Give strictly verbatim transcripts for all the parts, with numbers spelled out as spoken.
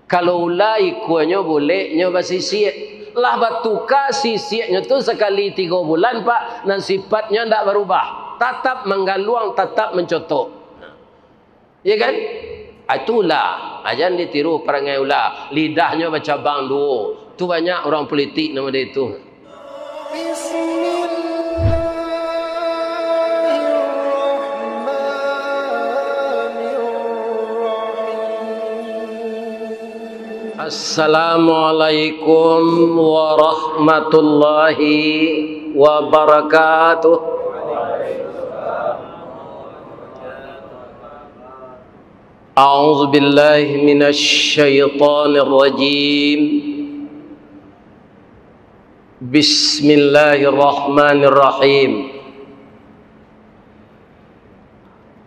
Kalau ula ikuanyo buleknyo basisiak, lah batuka sisiaknyo tu sakali tigo bulan, Pak, nan sifatnyo ndak barubah, tatap manggaluang, tatap mancotok. Iya kan? Ah, itu ula. Ah, jan ditiru parangai ula. Lidahnyo bacabang duo. Tu banyak urang pulitik nan model itu. Bismillahirrahmanirrahim. Assalamualaikum warahmatullahi wabarakatuh. A'udzubillahi minasyaitonirrajim. Bismillahirrahmanirrahim.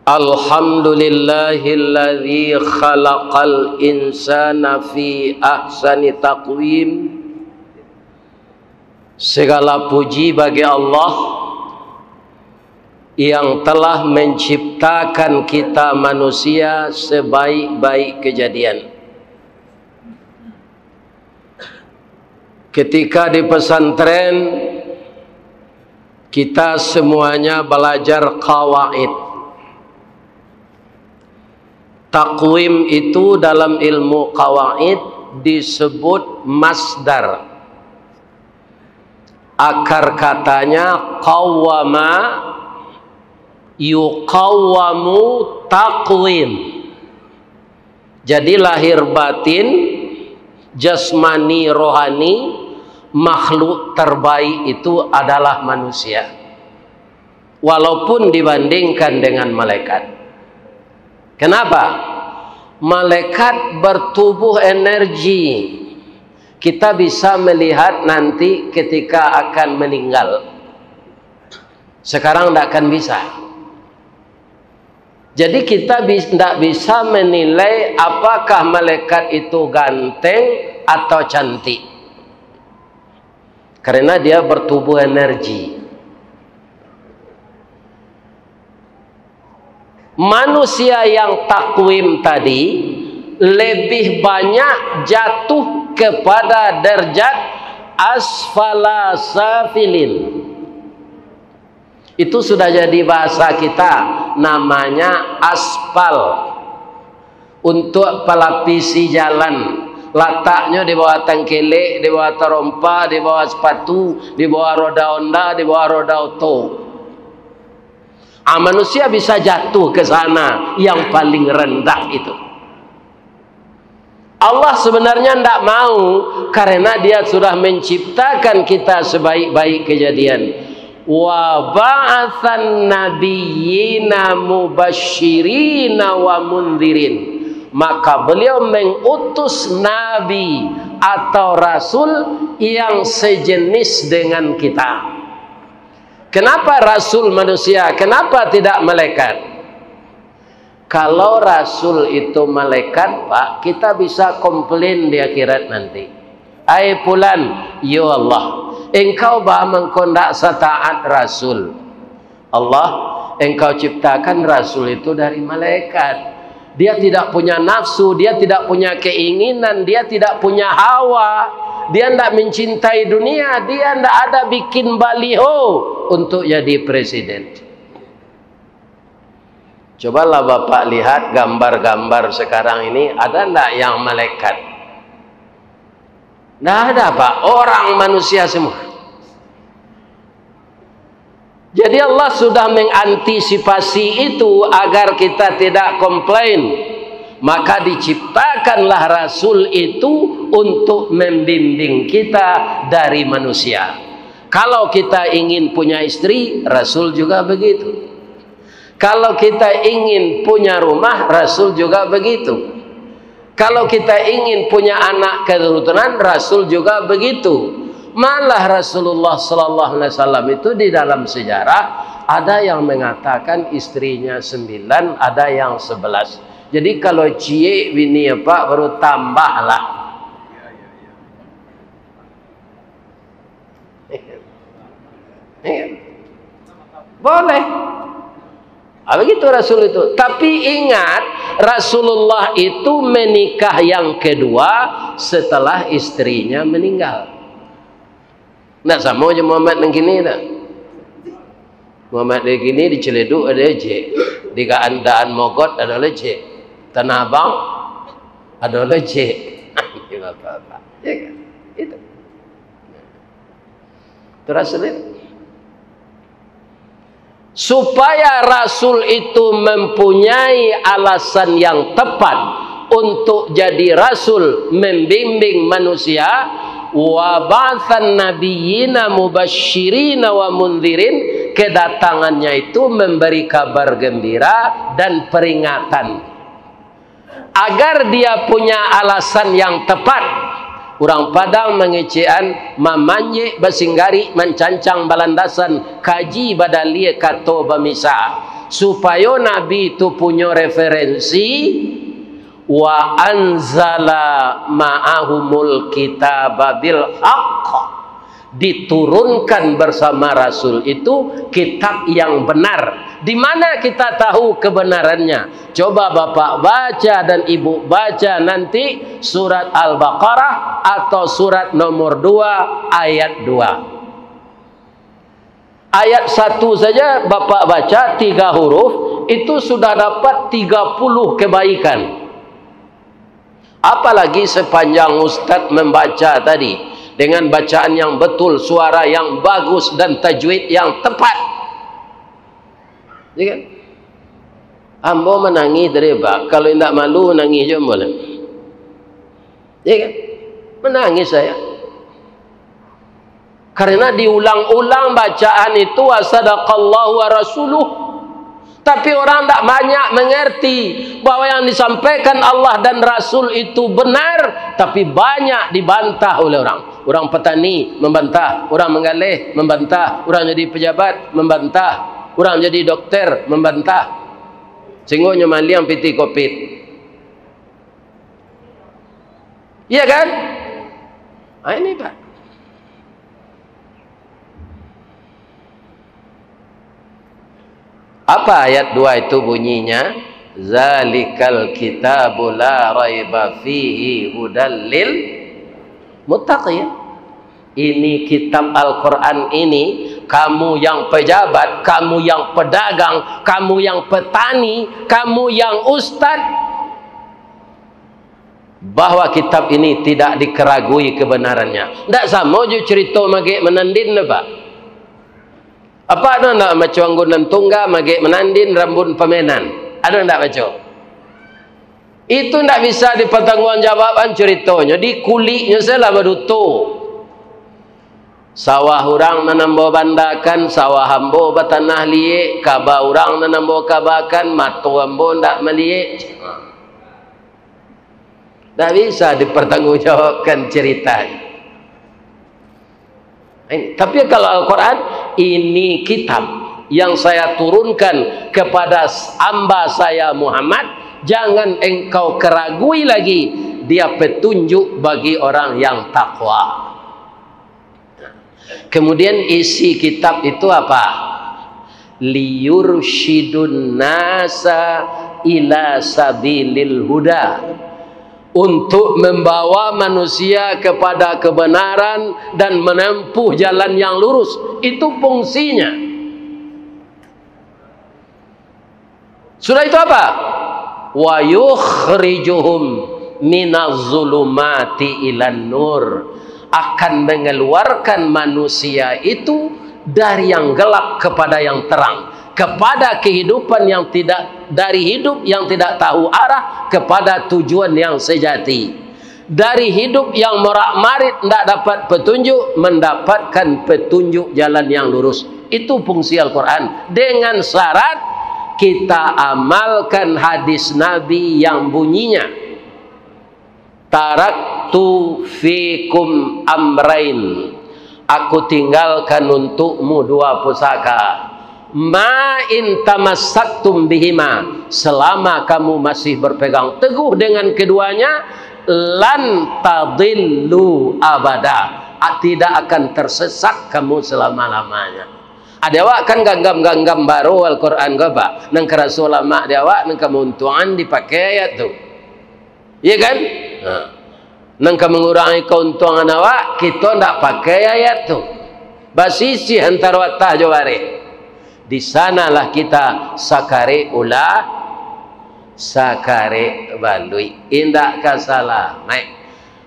Alhamdulillahilladzi khalaqal insana fi ahsani taqwim. Segala puji bagi Allah yang telah menciptakan kita manusia sebaik-baik kejadian. Ketika di pesantren, kita semuanya belajar qawaid. Takwim itu dalam ilmu qawaid disebut masdar. Akar katanya qawwama, yuqawwamu, taqwim. Jadi lahir batin, jasmani, rohani, makhluk terbaik itu adalah manusia. Walaupun dibandingkan dengan malaikat. Kenapa? Malaikat bertubuh energi. Kita bisa melihat nanti ketika akan meninggal. Sekarang ndak akan bisa. Jadi kita bis-, ndak bisa menilai apakah malaikat itu ganteng atau cantik. Karena dia bertubuh energi. Manusia yang takwim tadi lebih banyak jatuh kepada derajat asfala safilin. Itu sudah jadi bahasa kita, namanya aspal. Untuk pelapisi jalan, lataknyo di bawah tangkelek, di bawah tarompa, di bawah sepatu, di bawah roda Honda, di bawah roda oto. Ah, manusia bisa jatuh ke sana yang paling rendah itu. Allah sebenarnya ndak mau, karena Dia sudah menciptakan kita sebaik-baik kejadian. Wa ba'atsan nabiyyina mubasyirina wa mundzirin. Maka Beliau mengutus nabi atau rasul yang sejenis dengan kita. Kenapa rasul manusia? Kenapa tidak malaikat? Kalau rasul itu malaikat, Pak, kita bisa komplain di akhirat nanti. "Ai Pulan, yo Allah, engkau ba mangko ndak sataat rasul?" "Allah, engkau ciptakan rasul itu dari malaikat. Dia tidak punya nafsu, dia tidak punya keinginan, dia tidak punya hawa, dia ndak mencintai dunia, dia ndak ada bikin baliho untuk jadi presiden." Cobalah Bapak lihat gambar-gambar sekarang ini, ada ndak yang malaikat? Ndak ada, Pak. Orang manusia semua. Jadi Allah sudah mengantisipasi itu agar kita tidak komplain. Maka diciptakanlah Rasul itu untuk membimbing kita dari manusia. Kalau kita ingin punya istri, Rasul juga begitu. Kalau kita ingin punya rumah, Rasul juga begitu. Kalau kita ingin punya anak keturunan, Rasul juga begitu. Malah Rasulullah sallallahu alaihi wasallam itu di dalam sejarah ada yang mengatakan istrinya sembilan, ada yang sebelas. Jadi kalau ciek bini, Pak, baru tambahlah. Iya. Boleh. Ah, begitu Rasul itu. Tapi ingat, Rasulullah itu menikah yang kedua setelah istrinya meninggal. Ndak samo jo Muhammad nan kini dah. Muhammad nan kini di Ciledug ado ejek, di Gaan Daan Mogot ado ejek, Tanah Abang ado ejek. Bapak-bapak. Ya kan? Itu. Itu Rasul itu. Supaya Rasul itu mempunyai alasan yang tepat untuk jadi Rasul, membimbing manusia, wa ba'atsan nabiyyina mubasyirina wa mundzirin, kedatangannya itu memberi kabar gembira dan peringatan. Agar dia punya alasan yang tepat. Urang Padang mangecekan, mamanjek basinggarik, mancancang balandasan, kaji badalia kato bamisa. Supayo Nabi tu punyo referensi, wa anzala ma'ahumul kitaba bil haq. Diturunkan bersama Rasul itu kitab yang benar. Di mana kita tahu kebenarannya? Coba Bapak baca dan Ibu baca nanti surat Al-Baqarah atau surat nomor dua ayat dua. Ayat satu saja Bapak baca tiga huruf, itu sudah dapat tiga puluh kebaikan. Apalagi sepanjang ustaz membaca tadi, dengan bacaan yang betul, suara yang bagus, dan tajwid yang tepat. Ya kan? Ambo manangih tadi, Pak. Kalau indak malu, nangih jo ambo lah. Ya kan? Manangih saya. Karena diulang-ulang bacaan itu, wa sadaqallahu wa rasuluh. Tapi orang tak banyak mengerti bahwa yang disampaikan Allah dan Rasul itu benar, tapi banyak dibantah oleh orang. Orang petani membantah, orang menggaleh membantah, orang jadi pejabat membantah, orang jadi dokter membantah. Sehingga nyo maliang piti kopit. Iya kan? Ah, ini, Pak. Apa ayat dua itu bunyinya? Zalikal kitabu la raiba fihi hudal lil muttaqin. Ini kitab Al-Quran ini, kamu yang pejabat, kamu yang pedagang, kamu yang petani, kamu yang ustad, bahwa kitab ini tidak dikeragui kebenarannya. Ndak samo jo cerita magek manandin tu, Pak. Apa ado ndak baco anggunan tungga, magek manandin, rambun pamenan? Ado ndak baco? Itu ndak bisa dipertanggungjawaban ceritonyo, di kuliknyo sajolah baduto. Sawah urang nan ambo bandakan, sawah ambo batanah liek, kaba urang nan ambo kabakan, mato ambo ndak maliek. Ndak bisa dipertanggungjawabkan ceritanya. Ini, tapi kalau Al-Quran, ini kitab yang saya turunkan kepada hamba saya Muhammad, jangan engkau keragui lagi, dia petunjuk bagi orang yang takwa. Kemudian isi kitab itu apa? Liyursyidun nasa ila sabilil huda. Untuk membawa manusia kepada kebenaran dan menempuh jalan yang lurus. Itu fungsinya. Sudah itu apa? Wa yukhrijuhum minaz zulumati ilan nur. Akan mengeluarkan manusia itu dari yang gelap kepada yang terang, kepada kehidupan yang tidak, dari hidup yang tidak tahu arah kepada tujuan yang sejati. Dari hidup yang morak-marit, ndak dapat petunjuk, mendapatkan petunjuk jalan yang lurus. Itu fungsi Al-Quran. Dengan syarat kita amalkan hadis Nabi yang bunyinya, "Taraktu fikum amrain." Aku tinggalkan untukmu dua pusaka. "Ma in tamassaktum bihima." Selama kamu masih berpegang teguh dengan keduanya, "lan tadillu abada." A-, tidak akan tersesat kamu selama-lamanya. Ade awak kan ganggam-ganggam baro Al-Quran ko, Pak. Nan karaso lamak di awak, nan ka mauntuangan dipakai ayat tu. Iya kan? Ha. Nan ka mangurangi kauntuangan awak, kito ndak pakai ayat tu. Basisih antaro atah jo bareh. Di sanalah kita sakarek ula, sakarek baluik. Indak ka salamaik.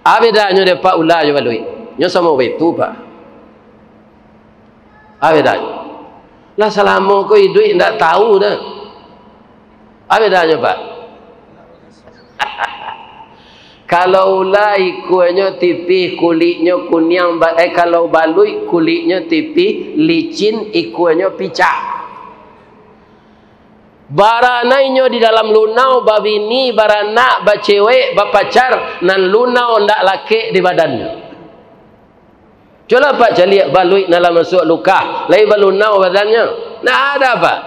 A bedanyo dek Pak, ula jo baluik? Nyo samo baitu, Pak. A bedanyo? Lah salamo ko iduik ndak tahu doh. A bedanyo, Pak? Kalau ula ikuanyo tipih, kuliknyo kuniang, ba-, eh, kalau baluik kuliknyo tipih, licin, ikuanyo picak. Baranainyo di dalam lunau, babini, baranak, bacewek, bapacar, nan lunau ndak lakek di badannyo. Cubolah Pak caliak baluik nan lah masuak lukah, lai balunau badannyo. Ndak ada, Pak.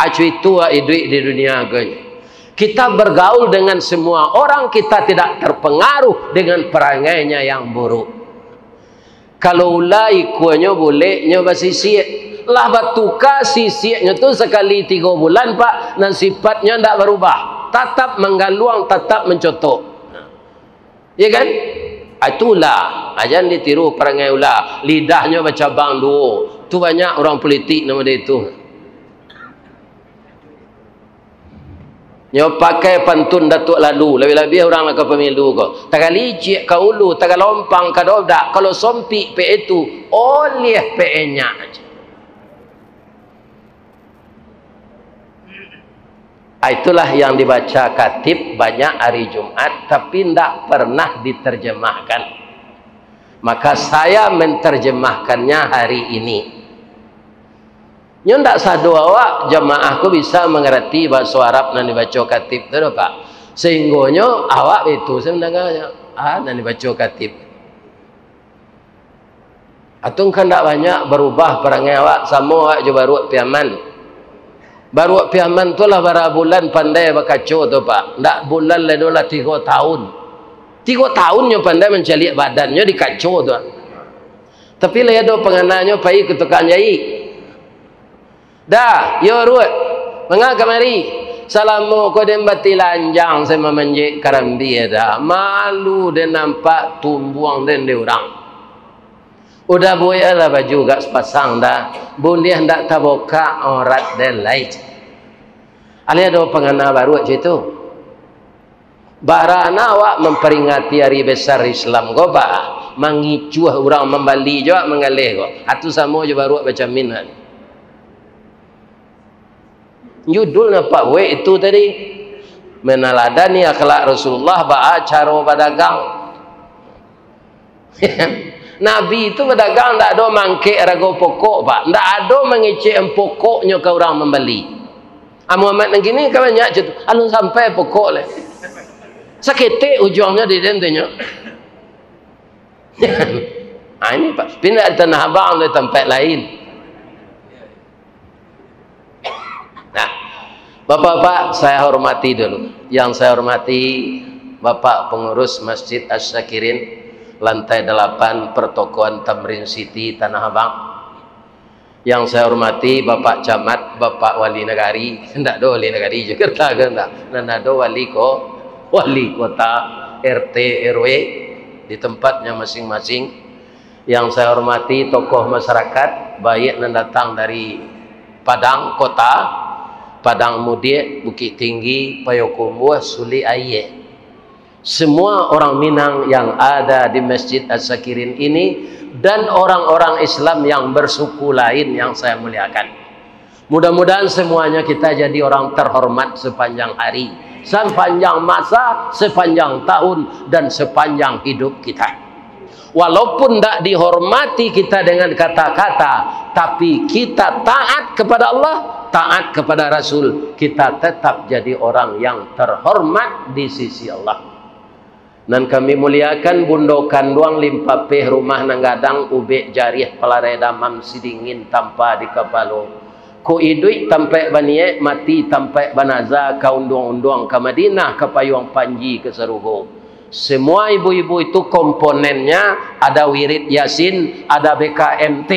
Acu itu awak iduik di dunia ko nyo. Kita bergaul dengan semua orang, kita tidak terpengaruh dengan perangainya yang buruk. Kalau ula ikuanyo buleknyo basisiak, lah batuka sisiaknyo tu sakali tigo bulan, Pak, nan sifatnyo ndak barubah, tatap manggaluang, tatap mancotok. Iya kan? Ah, itu ula. Ah, jan ditiru parangai ula. Lidahnyo bacabang duo. Tu banyak urang pulitik nan model itu. Nyo pakai pantun Datuak Lalu, labiah-labiah urang nan ka pamilu ko. Tagali ciek ka ulu, tagalompang ka dodak, kalau sompik pek itu, oliah pek enyak. Ah, itulah yang dibaca katib banyak hari Jumat, tapi ndak pernah diterjemahkan. Maka saya menterjemahkannya hari ini. Nyo ndak sado awak jamaah ko bisa mangarati bahaso Arab nan dibaco katib tu doh, Pak. Sahinggonyo awak itu sajo mandanganyo. Ah, nan dibaco katib. Atau kan ndak banyak barubah parangai awak, samo awak jo baruak Piaman. Baruak Piaman tu lah bara bulan pandai bakaco tu, Pak. Ndak bulan lai doh, lah tigo tahun. Tigo tahun nyo pandai mancaliak badannyo di kaco tu. Tapi lai ado pangananyo pai ka tukang jaik. Dah, yo Ruth, manga kamari. Salamo ko den batilanjang se mamanjek karambia dah. Malu den nampak tumbuang den dek urang. Udah buek lah baju gak sapasang dah. Buliah ndak tabukak aurat den lai. Alah ado pangana baruak cak itu. Barana awak mamperingati ari besar Islam ko, Pak, mangicuah urang mambali jo awak manggaleh ko. Atu samo jo baruak bacamin kan. Judulnyo Pak Wek itu tadi, meneladani akhlak Rasulullah, baa caro badagang. Nabi tu badagang ndak ado mangkek rago pokok, Pak. Ndak ado mangecek pokoknyo ka urang mambali. Ah, Muhammad nan kini ka banyak cak tu. Alun sampai pokok lai. Saketek ujuangnyo di den tu nyo. Ah, ini, Pak. Pindah di Tanah Abang tu, tampek lain. Nah, Bapak-bapak, saya hormati dulu. Yang saya hormati Bapak Pengurus Masjid Asy-Syakirin, lantai delapan, Pertokoan Tamrin City, Tanah Abang. Yang saya hormati Bapak Camat, Bapak Wali Nagari, ndak ado Wali Nagari Jakarta ko ndak, nan ado wali ko, wali kota, R T, R W di tempatnya masing-masing. Yang saya hormati tokoh masyarakat, baik nan datang dari Padang Kota, Padang Mudiak, Bukittinggi, Payakumbuah, Sulik Aia. Semua orang Minang yang ada di Masjid Asy-Syakirin ini dan orang-orang Islam yang bersuku lain yang saya muliakan. Mudah-mudahan semuanya kita jadi orang terhormat sepanjang hari, sepanjang masa, sepanjang tahun, dan sepanjang hidup kita. Walaupun ndak dihormati kita dengan kata-kata, tapi kita taat kepada Allah, taat kepada Rasul, kita tetap jadi orang yang terhormat di sisi Allah. Nan kami muliakan, bundo kanduang limpapeh rumah nan gadang, ubek jariah palarai damam sidingin tampa di kapalo. Ko iduik tampaik baniaik, mati tampaik banaza, ka unduang-unduang ka Madinah, ka payuang panji ka sarugo. Semua ibu-ibu itu komponennya, ada wirid Yasin, ada B K M T,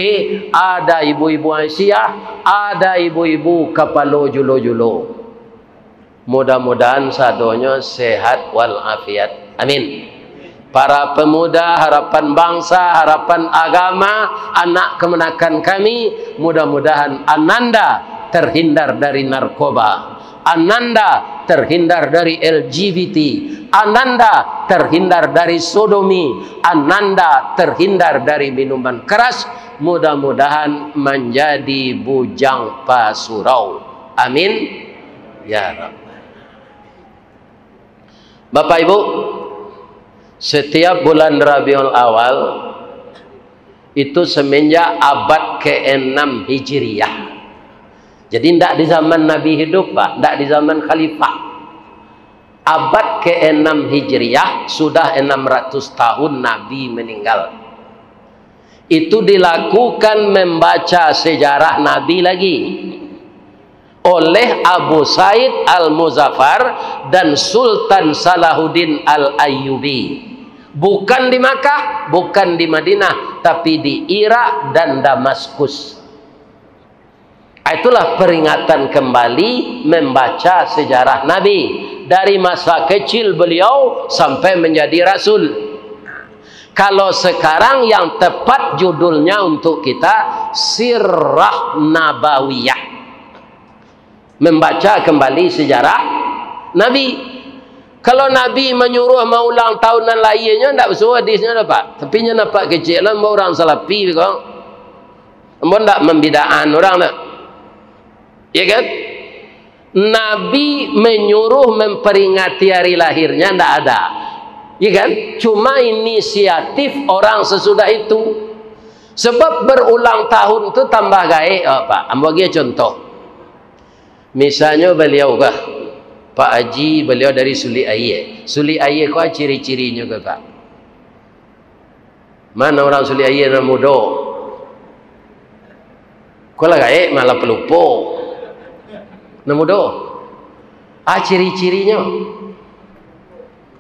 ada ibu-ibu Aisyah, ada ibu-ibu kapalo julo-julo. Mudah-mudahan sadonyo sehat walafiat. Amin. Para pemuda, harapan bangsa, harapan agama, anak kemenakan kami, mudah-mudahan Ananda terhindar dari narkoba. Ananda terhindar dari L G B T. Ananda terhindar dari sodomi. Ananda terhindar dari minuman keras. Mudah-mudahan manjadi bujang pasurau. Amin. Ya Rabbal. Bapak Ibu, setiap bulan Rabiul Awal itu semenjak abad keenam Hijriah. Jadi, ndak di zaman Nabi hidup, Pak, ndak di zaman khalifah. Abad keenam Hijriah, sudah enam ratus tahun Nabi meninggal. Itu dilakukan membaca sejarah Nabi lagi oleh Abu Said Al-Muzaffar dan Sultan Salahuddin Al-Ayyubi. Bukan di Makkah, bukan di Madinah, tapi di Irak dan Damaskus. Itulah peringatan kembali membaca sejarah Nabi dari masa kecil beliau sampai menjadi rasul. Kalau sekarang yang tepat judulnya untuk kita, Sirah Nabawiyah. Membaca kembali sejarah Nabi. Kalau Nabi manyuruah maulang tahun nan lahianyo, ndak basuo hadisnyo doh, Pak. Tapi nyo nampak kecek lah, ambo urang Salafi ko. Ambo ndak mambidaan urang doh. Ya kan? Nabi menyuruh memperingati hari lahirnya ndak ada. Ya kan? Cuma inisiatif orang sesudah itu. Sebab berulang tahun tu tambah gaek, Pak. Ambo agiah contoh. Misalnyo baliau kah, Pak Haji, baliau dari Sulik Aia. Sulik Aia ko ciri-cirinyo ko, Pak? Mano urang Sulik Aia nan mudo? Ko lah gaek, malah palupo. Nan mudo. Ah, ciri-cirinyo.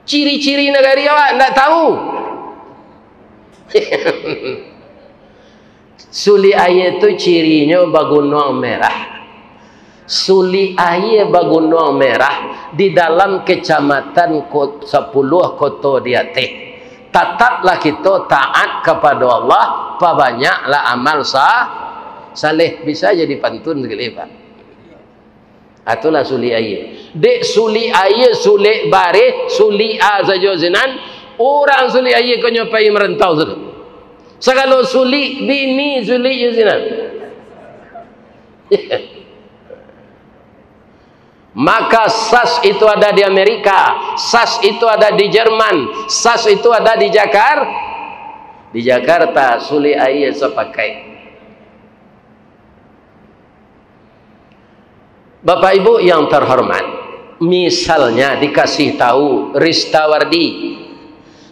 Ciri-ciri nagari awak ndak tahu. Sulik Aia tu cirinyo bagunuang merah. Sulik Aia bagunuang merah di dalam kecamatan ko-, sapuluah koto di ateh. Tataplah kito taat kapado Allah, pabanyaklah amal sa-, saleh. Bisa jadi pantun sakali, Pak. Itulah Sulik Aia. Dek Sulik Aia, Sulik Bareh, Sulik A sajo sinan, urang Sulik Aia ko nyo pai marantau sudah. Sagalo sulik, bini sulik jo sinan. Maka sas itu ada di Amerika, sas itu ada di Jerman, sas itu ada di Jakar-, di Jakarta, Sulik Aia sapakai. Bapak Ibu yang terhormat, misalnya dikasih tahu, Ristawardi,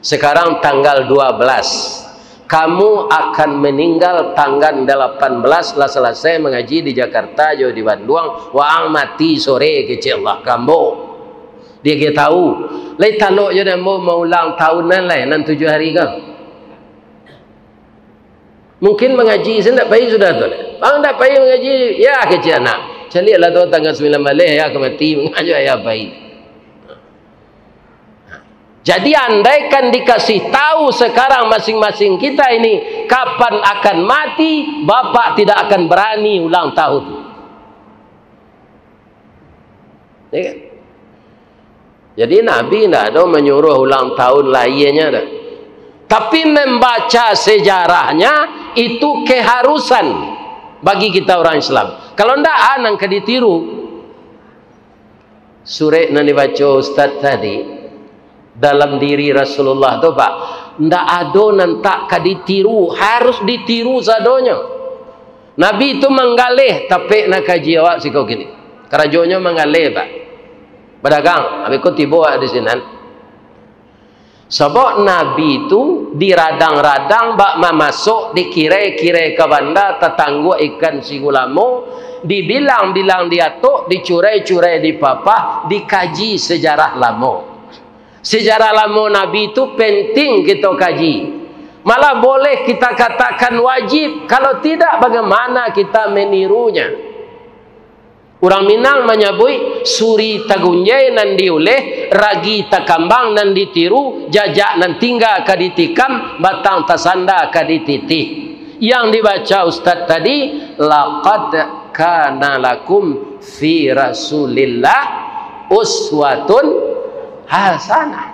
sekarang tanggal dua belas, kamu akan meninggal tanggal delapan belas, lah selesai mengaji di Jakarta jo di Bandung, waang mati sore kecek Allah kambo. Dia ke tahu, lai talok jo ambo maulang tahun nan lai, nan tujuh hari ko. Mungkin mangaji, saya ndak pai sudah tu. Bang ndak pai mangaji, ya kecek anak. Caliaklah tu tanggal sembilan baleh, ya ka mati, mangaji ya pai. Jadi, andaikan dikasih tahu sekarang masing-masing kita ini kapan akan mati, bapak tidak akan berani ulang tahun. Ya kan? Jadi, Nabi ndak ado manyuruh ulang tahun lahianyo doh. Tapi, membaca sejarahnya itu keharusan bagi kita orang Islam. Kalau ndak, ah, nan ka ditiru. Surek nan dibaco Ustaz tadi, dalam diri Rasulullah tu, Pak, ndak ado nan tak ka ditiru, harus ditiru sadonyo. Nabi tu manggaleh, tapek nan kaji awak siko kini. Karajonyo manggaleh, Pak. Badagang, habis ko tibo awak di sinan. Sabab Nabi tu diradang-radang bak mamasok, dikirai-kirai ka banda, tatangguak ikan sigulamo, dibilang-bilang di atok, dicurai-curai di papah, dikaji sejarah lamo. Sejarah lamo Nabi tu penting kito kaji. Malah boleh kita katakan wajib. Kalau tidak, bagaimana kita menirunya? Urang Minang manyabuik, suri tagunjai nan diuleh, ragi takambang nan ditiru, jajak nan tingga ka ditikam, batang tasanda ka dititih. Yang dibaca Ustaz tadi, "Laqad kana lakum fi Rasulillah uswatun hasanah."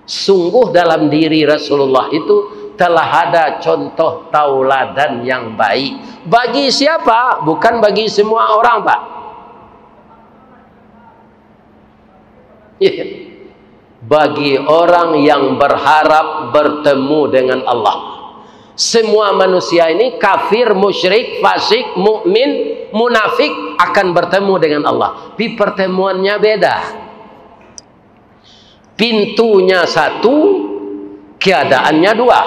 Sungguh dalam diri Rasulullah itu telah ada contoh tauladan yang baik. Bagi siapa? Bukan bagi semua orang, Pak. Bagi orang yang berharap bertemu dengan Allah. Semua manusia ini, kafir, musyrik, fasik, mukmin, munafik, akan bertemu dengan Allah. Tapi pertemuannya beda. Pintunya satu, keadaannya dua.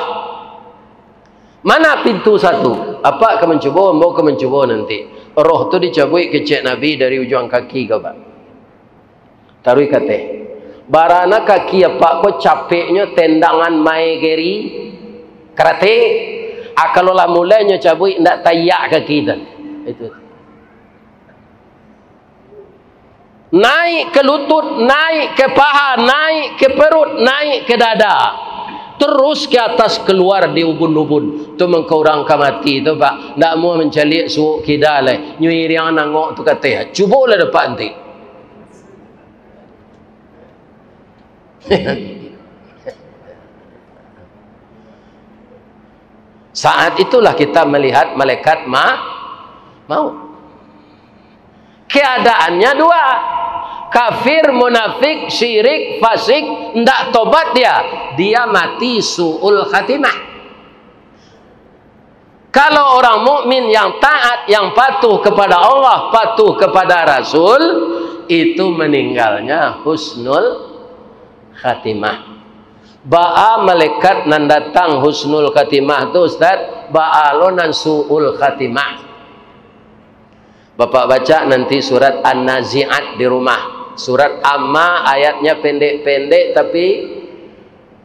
Mana pintu satu? Apak ka mancubo, ambo ka mancubo nanti. Roh tu dicabuik kecek Nabi dari ujuang kaki ka, Pak. Taruih ka ateh. Barana kaki apak ko capeknyo tendangan main geri, karate. Ah, kalau lah mulai nyo cabuik, ndak taiak kaki tu. Itu. Naik ke lutut, naik ke paha, naik ke perut, naik ke dada. Terus ke atas, keluar di ubun-ubun. Tu mangko urang ka mati tu, Pak. Ndak amuah mancaliak suok kida lai. Nyo iriang nangok tu ka ateh. Cubolah dapek nanti. Saat itulah kita melihat malaikat ma-, maut. Keadaannya dua. Kafir, munafik, syirik, fasik, ndak tobat dia. Dia mati su'ul khatimah. Kalau orang mukmin yang taat, yang patuh kepada Allah, patuh kepada Rasul, itu meninggalnya husnul khatimah. Baa malaikat nan datang husnul khatimah tu, Ustaz? Baa lo nan su'ul khatimah? Bapak baca nanti surat An-Nazi'at di rumah. Surat Amma, ayatnya pendek-pendek, tapi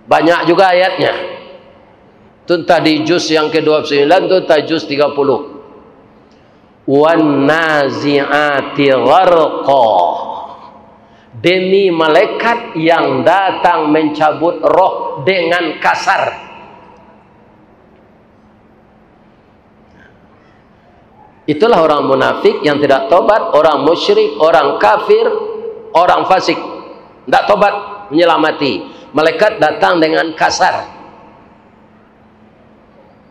banyak juga ayatnya. Tu entah di juz yang kedua puluh sembilan, tu entah juz tiga puluh. "Wan nazi'ati gharqa." Demi malaikat yang datang mencabut roh dengan kasar. Itulah orang munafik yang tidak tobat, orang musyrik, orang kafir, orang fasik. Tidak tobat menyelamati. Malaikat datang dengan kasar.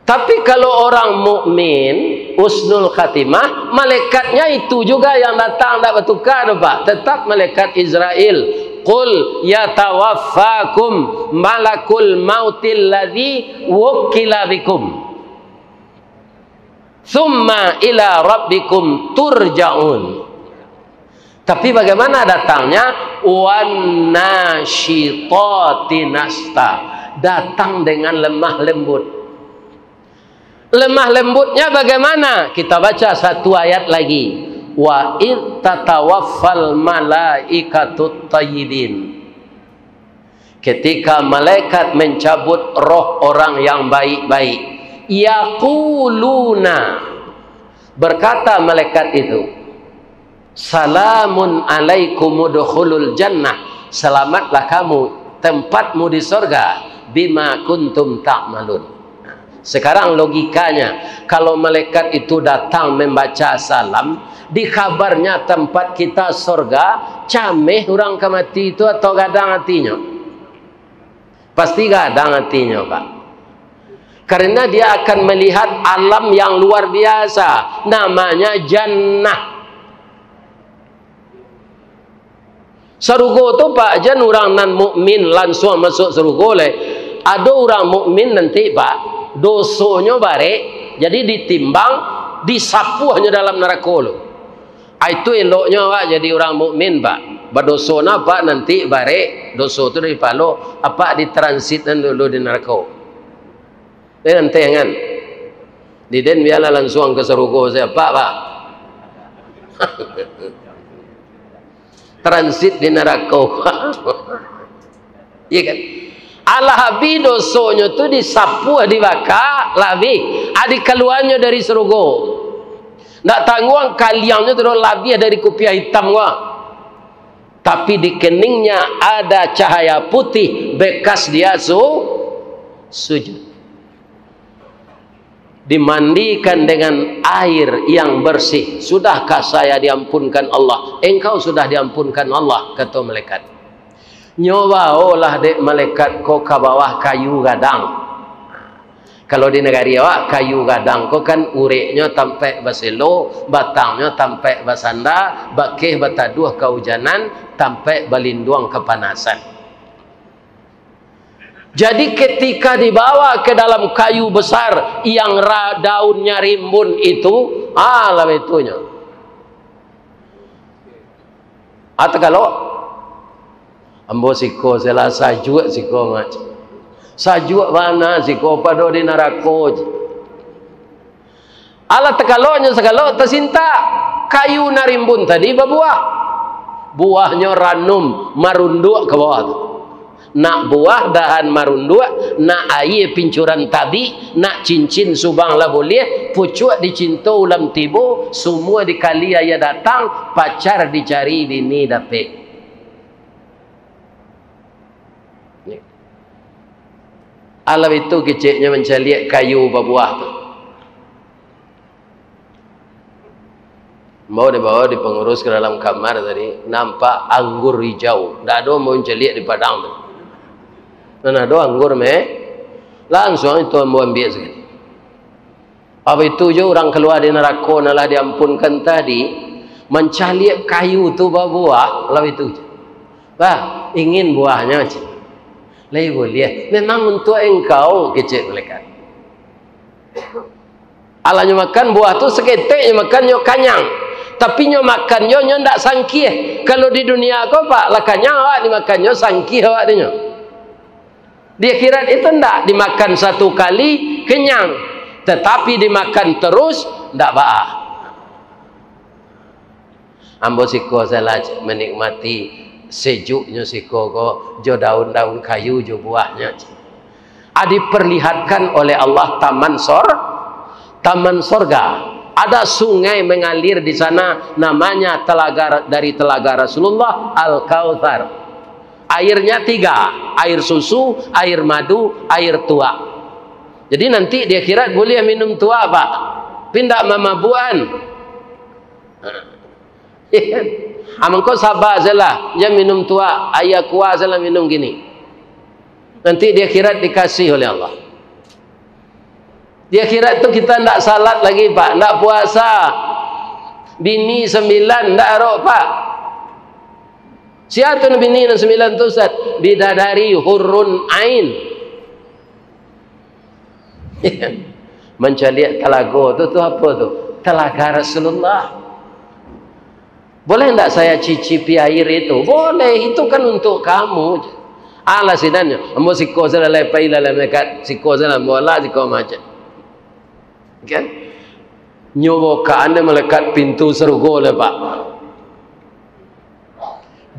Tapi kalau orang mukmin, husnul khatimah, malaikatnya itu juga yang datang, tidak bertukar tu, Pak. Tetap malaikat Izrail. "Qul yatawaffakum malakul mautil ladzi wukkila bikum. Tsumma ila rabbikum turja'un." Tapi bagaimana datangnya? "Wan nasyitati nashta." Datang dengan lemah lembut. Lemah lembutnya bagaimana? Kita baca satu ayat lagi. "Wa id tatawaffal malaikatut thayyibin." Ketika malaikat mencabut roh orang yang baik-baik, yaquluna, berkata malaikat itu, "Salamun alaikum udkhulul jannah." Selamatlah kamu, tempatmu di sorga. "Bima kuntum ta'malun." Sekarang logikanya, kalau malaikat itu datang membaca salam, dikabarnya tempat kita sorga, cameh urang ka mati itu atau gadang atinyo? Pasti gadang atinyo, Pak. Karena dia akan melihat alam yang luar biasa, namanya jannah. Sarugo tu, Pak, jan urang nan mukmin lansuang masuak sarugo lai. Ado urang mukmin nanti, Pak, dosonyo barek, jadi ditimbang, disapuahnyo dalam narako tu. Ah, itu eloknyo awak jadi urang mukmin, Pak. Badoso nah, Pak, nanti barek doso tu dari palo, apak ditransit nan dulu di narako. Eh, nanti kan. Di den bialah lansuang ka sarugo sajo, Pak, Pak. Transit di narako. Iya kan? Alah abih dosonyo tu disapuah, dibaka, lah abih. Adi kaluanyo dari sarugo. Ndak tangguang kaliangnyo tu doh, labiah dari kupiah hitam ko. Tapi di keningnya ada cahaya putih bekas dia su-, sujud. Dimandikan dengan air yang bersih. "Sudahkah saya diampunkan Allah?" "Engkau sudah diampunkan Allah," kato malaikat. "Nyo baolah dek malaikat ko ka bawah kayu gadang." Kalau di nagari awak, kayu gadang ko kan ureknyo tampek baselo, batangnyo tampek basanda, bakeh bataduah kaujanan, tampek balinduang kapanasan. Jadi, ketika dibawa ke dalam kayu besar yang ra-, daunnya rimbun itu, ah, lah baitunyo. Atau kalau, "Ambo siko salah, sajuak siko, Mak. Sajuak bana siko, pado di narako," ji. Alah, takaloknyo sagalo tasintak, kayu nan rimbun tadi babuah. Buahnyo ranum, marunduak ka bawah tu. Nak buah dahan marunduak, nak aia pincuran tabik, nak cincin subang lah buliah, pucuak dicinto ulam tibo, sumua dikali aia datang, pacar dicari bini dapek. Alah itu keceknyo mancaliak kayu babuah tu. Ambo dibawa di pangurus ka dalam kamar tadi, nampak anggur hijau. Ndak ado ambo mancaliak di Padang tu. Nan ado anggur me-, langsuang itu ambo ambiak sakali. Apa itu jo urang kalua di narako nan lah diampunkan tadi, mancaliak kayu tu babuah, lah itu jo. "Bah, ingin buahnyo," cek. "Lai buliah, memang untuak engkau," kecek malaikat. Alah nyo makan buah tu, saketek nyo makan, nyo kanyang. Tapi nyo makan jo, nyo ndak sangkih. Kalau di dunia ko, Pak, lah kanyang awak dimakan nyo, sangkih awak di nyo. Di akhirat itu ndak, dimakan satu kali, kenyang. Tetapi dimakan terus, ndak baa. Ambo siko salah menikmati sejuknyo siko ko, jo daun-daun kayu, jo buahnyo. Ah, diperlihatkan oleh Allah taman sor-, taman sorga. Ada sungai mengalir di sana, namanya telaga, dari telaga Rasulullah, Al-Kautsar. Airnya tiga, air susu, air madu, air tuak. Jadi nanti di akhirat buliah minum tuak, Pak. Tapi ndak mamabuakan. Iya kan? Ah, mangko saba sajolah, jan minum tuak, aia kuah sajolah minum kini. Nanti di akhirat dikasih oleh Allah. Di akhirat tu kita ndak salat lagi, Pak, ndak puasa. Bini sambilan, ndak arok, Pak. Sia tu bini nan sambilan tu, Ustaz? Bidadari hurun ain. Mancaliak talago tu, tu apo tu? Talaga Rasulullah. "Boleh ndak saya cicipi air itu?" "Boleh, itu kan untuk kamu." Alah sidannyo, ambo siko salah, lai pai lah, lai malaikat, siko salah, ambo alah siko macam. Kan? Nyo bukaan dek malaikat pintu sarugo lah, Pak.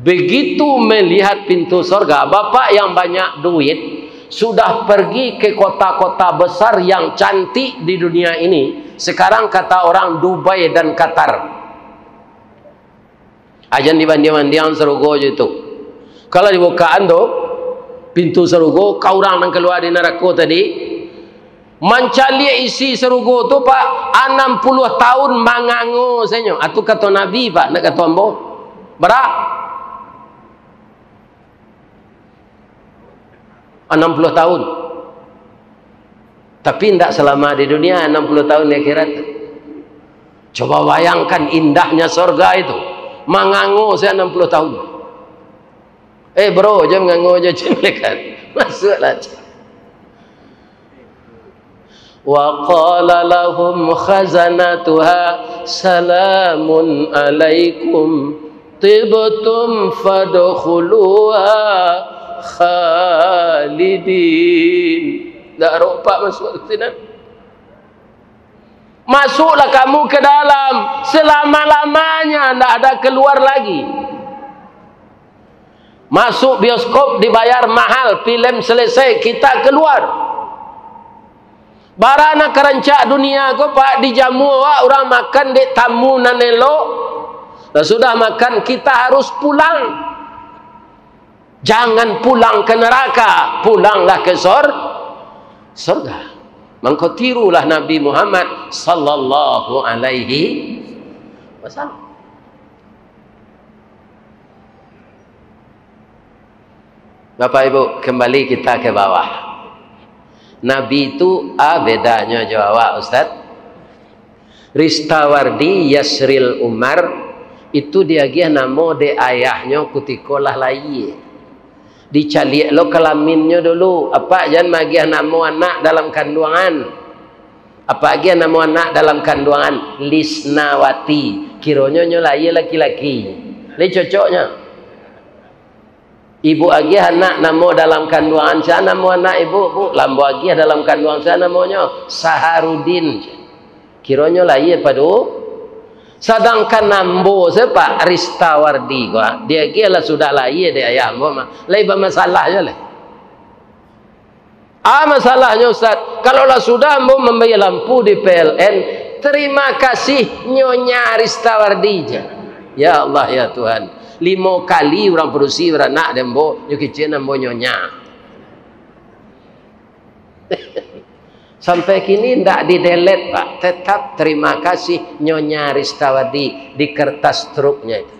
Begitu melihat pintu sorga, bapak yang banyak duit sudah pergi ke kota-kota besar yang cantik di dunia ini. Sekarang kata orang Dubai dan Qatar. Ajan dibanding-bandingan sarugo jo itu. Kalau dibukaan tu, pintu sarugo, ka urang nan kalua di narako tadi, mancaliak isi sarugo tu, Pak, anam puluah tahun mangango sajo. Atu kato Nabi, Pak, ndak kato ambo. Bara? Anam puluah tahun. Tapi ndak salama di dunia, anam puluah tahun di akhirat. Coba bayangkan indahnya sorga itu. Mangango sajo anam puluah tahun. "Eh, bro, jan mangango jo," cek malaikat. "Masuaklah," cek. "Wa qala lahum khazanatuha, salamun alaikum, tibtum fadkhuluha khalidin." Ndak arok, Pak, masuak sinan. "Masuklah kamu ke dalam selama-lamanya, ndak ada keluar lagi." Masuk bioskop dibayar mahal, filem selesai, kita keluar. Bara nan ka rancak dunia ko, Pak, dijamu awak, urang makan dek tamu nan elok. Lah sudah makan, kita harus pulang. Jangan pulang ke neraka, pulanglah ke sor-, sorga. Mangko tirulah Nabi Muhammad sallallahu alaihi wasallam. Bapak Ibu, kembali kita ke bawah. Nabi tu, ah, bedanyo jo awak, Ustaz. Ristawardi Yasril Umar, itu diagiah namo dek ayahnyo kutiko lah layie. Dicaliak lo kalaminnyo dulu, apak jan magiah namo anak dalam kanduangan. Apak agiah namo anak dalam kanduangan, Lisnawati. Kironyo nyo layie laki-laki. Lai cocoknyo. Ibu agiah anak namo dalam kanduangan, sia namo anak ibu, Bu? Lah ambo agiah dalam kanduangan, sia namonyo? Saharudin. Kironyo layie pado. Sadangkan ambo se, Pak, Ristawardi ko, ah, diagiah lah sudah layie dek ayah ambo mah. Lai bamasalah juo lai. Ah, masalahnyo, Ustaz, kalau lah sudah ambo mambayia lampu di P L N, terima kasih Nyonya Ristawardi je. Ya Allah, ya Tuhan. Limo kali urang padusi baranak dek ambo, nyo kecek ambo Nyonya. Sampai kini ndak di-delete, Pak. Tetap terima kasih Nyonya Ristawardi di kertas truknya itu.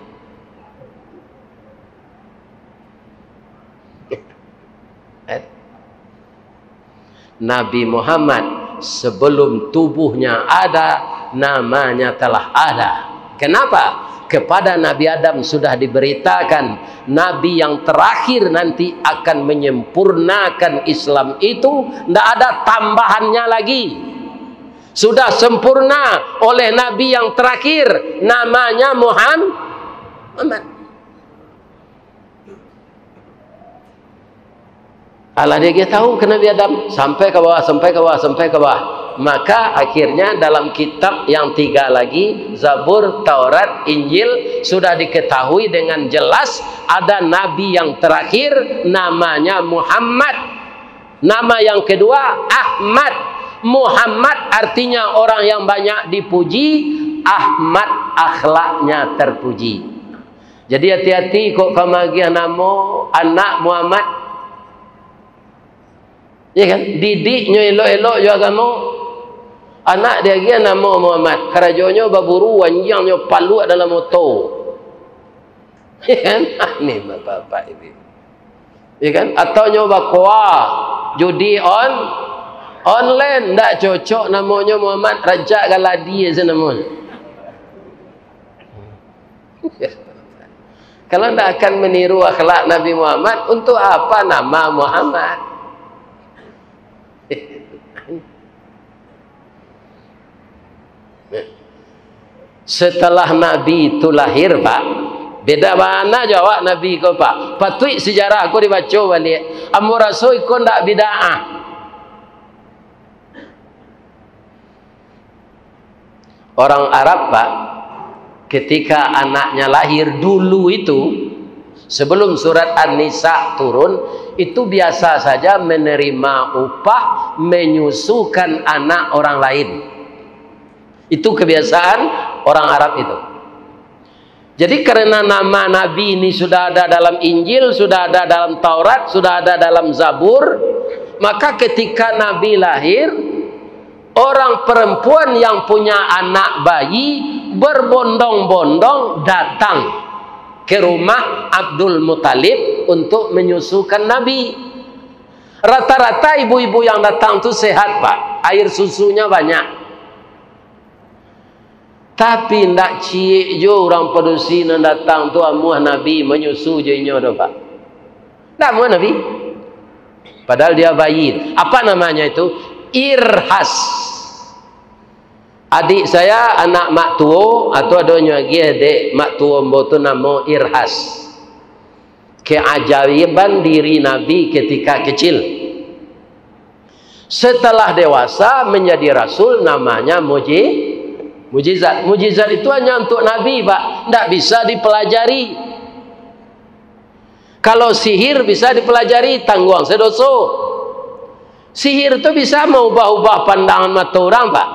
Eh? Nabi Muhammad, sebelum tubuhnya ada, namanya telah ada. Kenapa? Kepada Nabi Adam sudah diberitakan, Nabi yang terakhir nanti akan menyempurnakan Islam itu, ndak ada tambahannya lagi. Sudah sempurna oleh Nabi yang terakhir, namanya Muham-, Muhammad. Alah diagiah tahu ka Nabi Adam, sampai ka bawah, sampai ka bawah, sampai ka bawah. Maka akhirnya dalam kitab yang tiga lagi, Zabur, Taurat, Injil, sudah diketahui dengan jelas ada nabi yang terakhir namanya Muhammad. Nama yang kedua, Ahmad. Muhammad artinya orang yang banyak dipuji, Ahmad akhlaknya terpuji. Jadi, hati-hati kok ka magiah namo anak Muhammad. Ya kan? Didiknyo elok-elok jo agamo. Anak diagiah namo Muhammad, karajonyo baburu, wanjiangnyo paluak dalam oto. Ya kan? Ini bapak-bapak ini. Ya kan? Atau nyo bakoa, judi on-, online, ndak cocok namonyo Muhammad, rancak galadi se namonyo. Kalau ndak akan meniru akhlak Nabi Muhammad, untuk apa nama Muhammad? Setelah Nabi tu lahir, Pak, beda bana jo awak Nabi ko, Pak. Patuik sejarah ko dibaco baliak. Ambo raso iko ndak bid'ah. Orang Arab, Pak, ketika anaknya lahir dulu itu, sebelum surat An-Nisa turun, itu biasa saja menerima upah menyusukan anak orang lain. Itu kebiasaan orang Arab itu. Jadi, karena nama Nabi ini sudah ada dalam Injil, sudah ada dalam Taurat, sudah ada dalam Zabur, maka ketika Nabi lahir, orang perempuan yang punya anak bayi berbondong-bondong datang ke rumah Abdul Muthalib untuk menyusukan Nabi. Rata-rata ibu-ibu yang datang tu sehat, Pak. Air susunya banyak. Tapi, ndak ciek jo urang padusi nan datang tu amuah Nabi manyusu jo inyo doh, Pak. Ndak amuah Nabi. Padahal dia bayi. Apa namanya itu? Irhas. Adik saya, anak mak tuo, atau adonyo agiah dek mak tuo ambo tu namo Irhas. Keajaiban diri Nabi ketika kecil. Setelah dewasa menjadi rasul, namanya muji-, mujizat. Mujizat itu hanya untuk Nabi, Pak. Ndak bisa dipelajari. Kalau sihir bisa dipelajari, tangguang se doso. Sihir tu bisa maubah-ubah pandangan mato urang, Pak.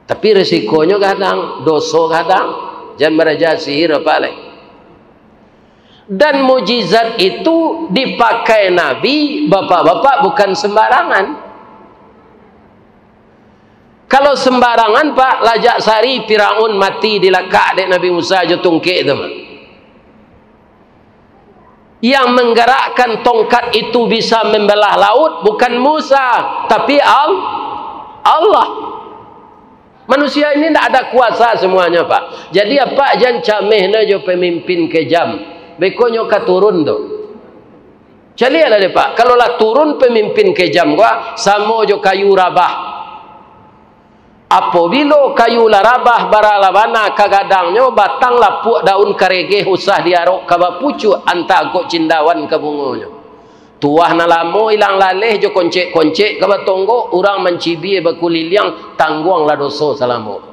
Tapi risikonyo gadang, doso gadang. Jan baraja sihir apo lai. Dan mujizat itu dipakai Nabi, bapak-bapak, bukan sembarangan. Kalau sembarangan, Pak, lajak sari Firaun mati dilakak dek Nabi Musa jo tungkek tu, Pak. Yang menggerakkan tongkat itu bisa membelah laut bukan Musa, tapi Al-, Allah. Manusia ini ndak ada kuasa semuanya, Pak. Jadi, apak jan cameh na jo pemimpin kejam. Bekonyo ka turun tu. Caliaklah deh, Pak. Kalau lah turun pemimpin kejam ko, samo jo kayu rabah. Apobilo kayu lah rabah, bara lah bana ka gadangnyo, batang lapuak, daun karegeh, usah diarok ka bapucuak, antah angkok cindawan ka bungonyo. Tuah nan lamo ilang laleh jo koncek-koncek ka batonggok, urang mancibia bakuliliang, tangguanglah doso salamo.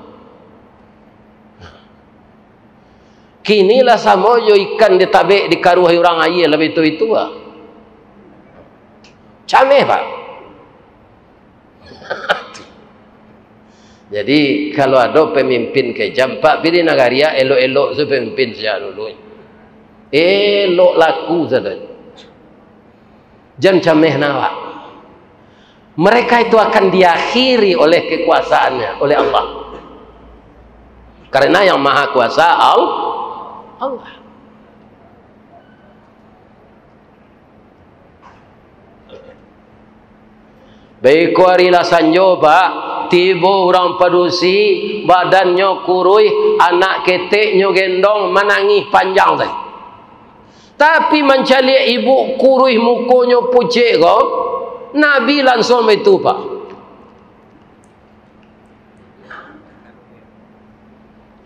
Kini lah samo jo ikan ditabek, dikaruahi urang aia lah baitu-itu, ah. Cameh, Pak. Jadi, kalau ado pemimpin kejam, Pak, pi di nagari, ah, elok-elok tu pemimpin sajak dulu. Elok laku sajo. Jan cameh na awak. Mereka itu akan diakhiri oleh kekuasaannya, oleh Allah. Karena yang maha kuasa Al-, Allah. Baiko ari lah sanjo, Pak, tibo urang padusi, badannyo kuruih, anak keteknyo gendong, manangih panjang tadi. Tapi mancaliak ibu kuruih, mukonyo pucek ko, Nabi lansuang baitu, Pak.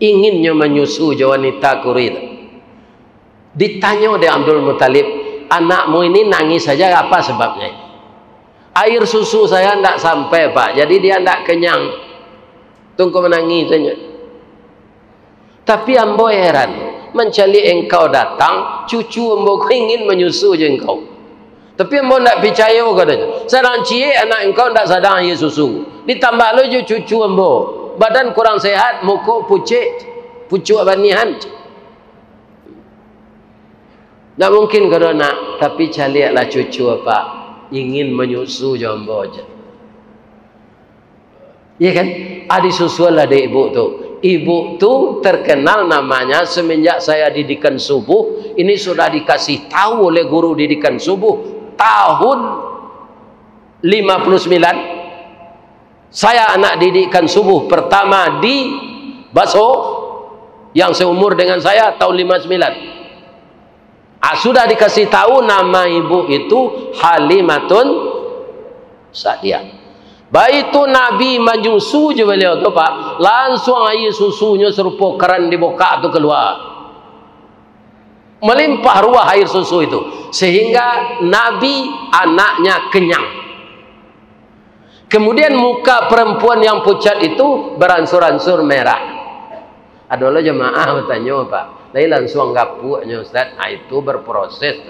Inginnyo manyusu jo wanita kuruih tu. Ditanyo dek Abdul Muttalib, "Anakmu ini nangis saja, apa sebabnya?" "Air susu saya ndak sampai, Pak, jadi dia ndak kenyang. Tungku manangis saja." "Tapi ambo heran, mancaliak engkau datang, cucu ambo ko ingin manyusu jo engkau. Tapi ambo ndak picayo," katonyo. "Sadang ciek anak engkau ndak sadang aia susu. Ditambah lo jo cucu ambo. Badan kurang sehat, muko pucek, pucuak banihan." "Ndak mungkin," kato anak, "tapi caliaklah cucu apak, ingin manyusu jo ambo," jan. Iya kan? Ah, disusuanlah dek ibu tu. Ibu tu terkenal namanya semenjak saya didikan subuh, ini sudah dikasih tahu oleh guru didikan subuh tahun lima puluh sembilan. Saya anak didikan subuh pertama di Baso yang seumur dengan saya tahun lima sembilan. Ah, sudah dikasih tahu nama ibu itu Halimatun Sa'diyah. Baitu Nabi manyusu jo baliau tu, Pak, lansuang aia susunyo sarupo karan dibukak tu kalua. Malimpah ruah air susu itu, sehingga Nabi anaknya kenyang. Kemudian muka perempuan yang pucat itu beransur-ansur merah. Ado lo jamaah batanyo, Pak, "Lai lansuang gapuaknyo, Ustaz?" Ah, itu berproses.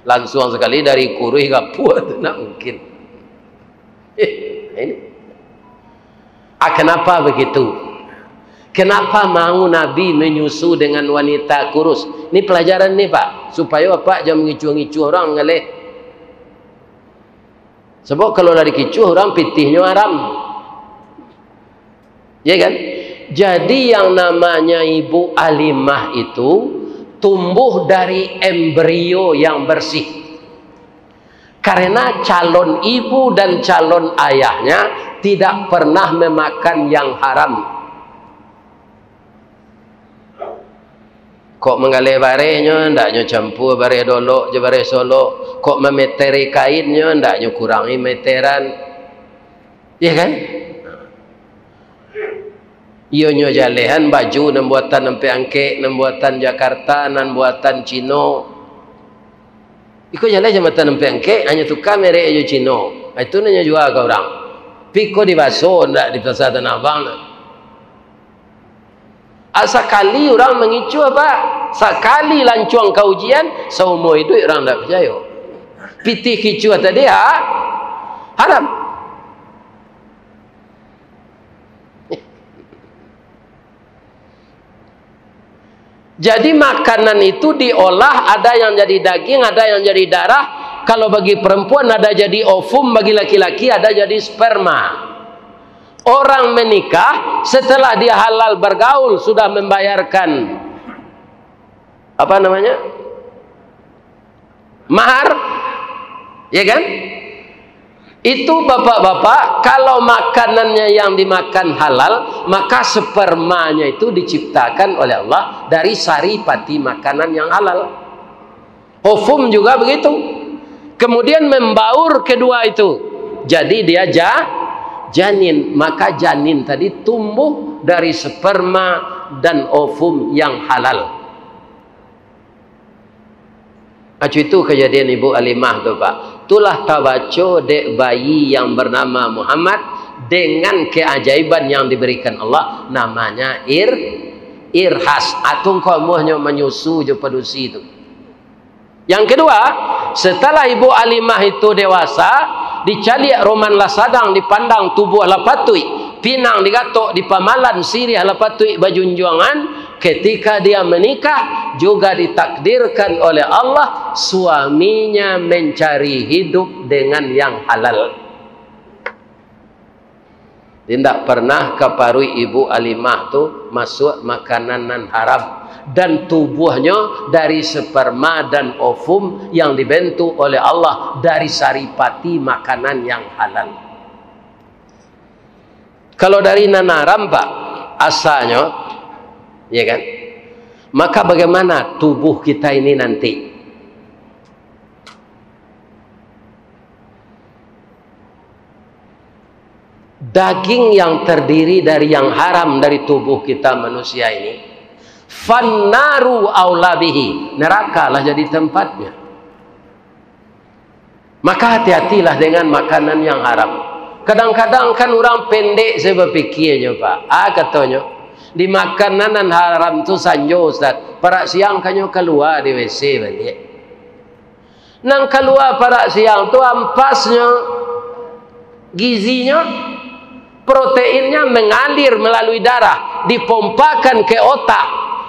Lansuang sakali dari kuruih gapuak tu, ndak mungkin. Eh, ini. Ah, kenapa begitu? Kenapa mau Nabi menyusu dengan wanita kurus? Ini pelajaran ni, Pak, supayo Apak jan mangicuah-ngicuah urang, ngaleh. Sabab kalau lah dikicuah urang, pitihnyo haram. Ya kan? Jadi, yang namanya Ibu Halimah itu tumbuh dari embrio yang bersih. Karena calon ibu dan calon ayahnya tidak pernah memakan yang haram. Kok manggaleh barehnyo, ndak nyo campua bareh Dolok jo bareh Solok. Kok mameteri kainnyo, ndak nyo kurangi meteran. Iya kan? Iyo nyo jalehan baju nan buatan Ampek Angkek, nan buatan Jakarta, nan buatan Cino. Iko jaleh jo matan Ampek Angkek, hanyo tuka merek jo Cino. Ah, itu nan nyo jua ka urang. Pi ko di Baso, ndak di Pasar Tanah Abang. Ah, sakali urang mangicuah, Pak. Sakali lancuang ka ujian, saumua iduik urang ndak picayo. Pitih kicuah tadi, ha? Haram. Jadi, makanan itu diolah, ada yang jadi daging, ada yang jadi darah. Kalau bagi perempuan, ada jadi ovum, bagi laki-laki, ada jadi sperma. Orang menikah, setelah dia halal bergaul, sudah membayarkan, apa namanya, mahar, ya kan? Itu, bapak-bapak, kalau makanannya yang dimakan halal, maka spermanya itu diciptakan oleh Allah dari saripati makanan yang halal. Ovum juga begitu. Kemudian membaur kedua itu. Jadi dia ja-, janin. Maka janin tadi tumbuh dari sperma dan ovum yang halal. Acu itu kejadian Ibu Alimah tu, Pak. Itulah tabaco dek bayi yang bernama Muhammad dengan keajaiban yang diberikan Allah, namanya Ir-, Irhas. Atun komohnyo manyusu jo padusi tu. Yang kedua, setelah Ibu Alimah itu dewasa, dicaliak roman lah sadang, dipandang tubuah lah patuik, pinang digatok, dipamalan siriah lah patuik bajunjuangan, ketika dia menikah, juga ditakdirkan oleh Allah, suaminya mencari hidup dengan yang halal. Indak pernah ka paruik Ibu Alimah tu masuak makanan nan haram, dan tubuahnyo dari sperma dan ovum yang dibentuk oleh Allah dari saripati makanan yang halal. Kalau dari nan haram, Pak, asalnyo, ya kan? Maka bagaimana tubuh kita ini nanti? Daging yang terdiri dari yang haram dari tubuh kita manusia ini, fannaru aula bihi, neraka lah jadi tempatnya. Maka hati-hatilah dengan makanan yang haram. Kadang-kadang kan urang pendek sajo bapikirnyo, Pak. Ah, katonyo, di makanan nan haram tu sanjo, Ustaz, parak siang kanyo kalua di W C baliak. Nan kalua parak siang tu ampasnyo, gizinyo, proteinnya mengalir melalui darah, dipompakan ke otak.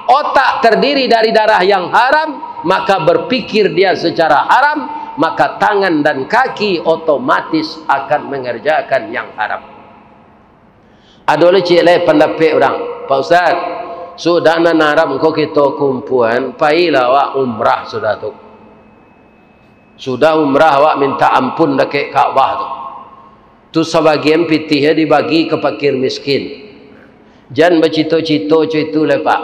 Otak terdiri dari darah yang haram, maka berpikir dia secara haram, maka tangan dan kaki otomatis akan mengerjakan yang haram. Ado lai ciek lai pandapek urang, "Pak Ustaz, sudah nan haram ko kito kumpuan, pailah awak umrah sudah tu. Sudah umrah, awak minta ampun dakek Ka'bah tu. Tu sabagian pitih dibagi ka fakir miskin." Jan bacito-cito co itu lai, Pak.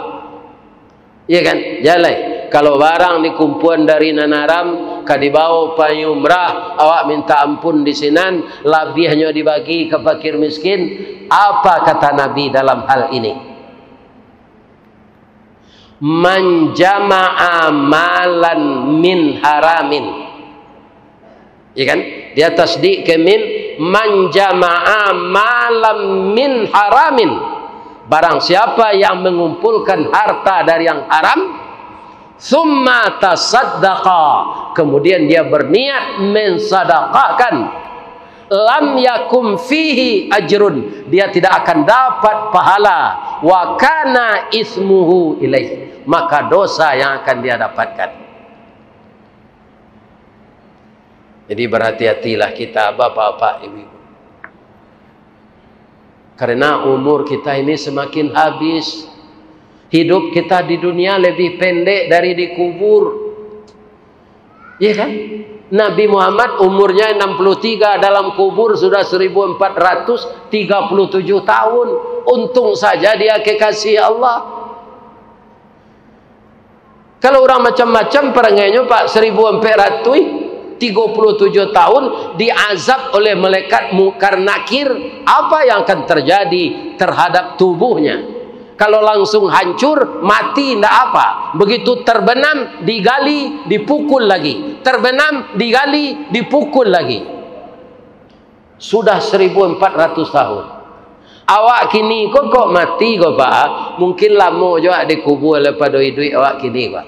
Iya kan? Jalai. Kalau barang dikumpuan dari nan haram, ka dibawo pai umrah, awak minta ampun di sinan, labiahnyo dibagi ka fakir miskin. Apa kata Nabi dalam hal ini? "Man jama'a malan min haramin." Ya kan? Dia tasdid ke mim, "Man jama'a malam min haramin." Barang siapa yang mengumpulkan harta dari yang haram, "summa tasaddaqa," kemudian dia berniat mensadakahkan, "lam yakum fihi ajrun," dia tidak akan dapat pahala, "wa kana ismuhu ilaih," maka dosa yang akan dia dapatkan. Jadi, berhati-hatilah kita, bapak-bapak, ibu-ibu. Karena umur kita ini semakin habis. Hidup kita di dunia lebih pendek dari di kubur. Iya kan? Nabi Muhammad umurnya enam puluh tiga, dalam kubur sudah seribu empat ratus tiga puluh tujuh tahun. Untung saja dia kekasih Allah. Kalau urang macam-macam parangainyo, Pak, seribu ampek ratuih tigo puluah tujuah tahun diazab oleh malaikat Mungkar Nakir, apa yang akan terjadi terhadap tubuhnya? Kalau langsung hancur, mati, ndak apa. Begitu terbenam, digali, dipukul lagi. Terbenam, digali, dipukul lagi. Sudah seribu empat ratus tahun. Awak kini ko kok mati ko, Pak, mungkin lamo jo awak dikubua daripado iduik awak kini, Pak.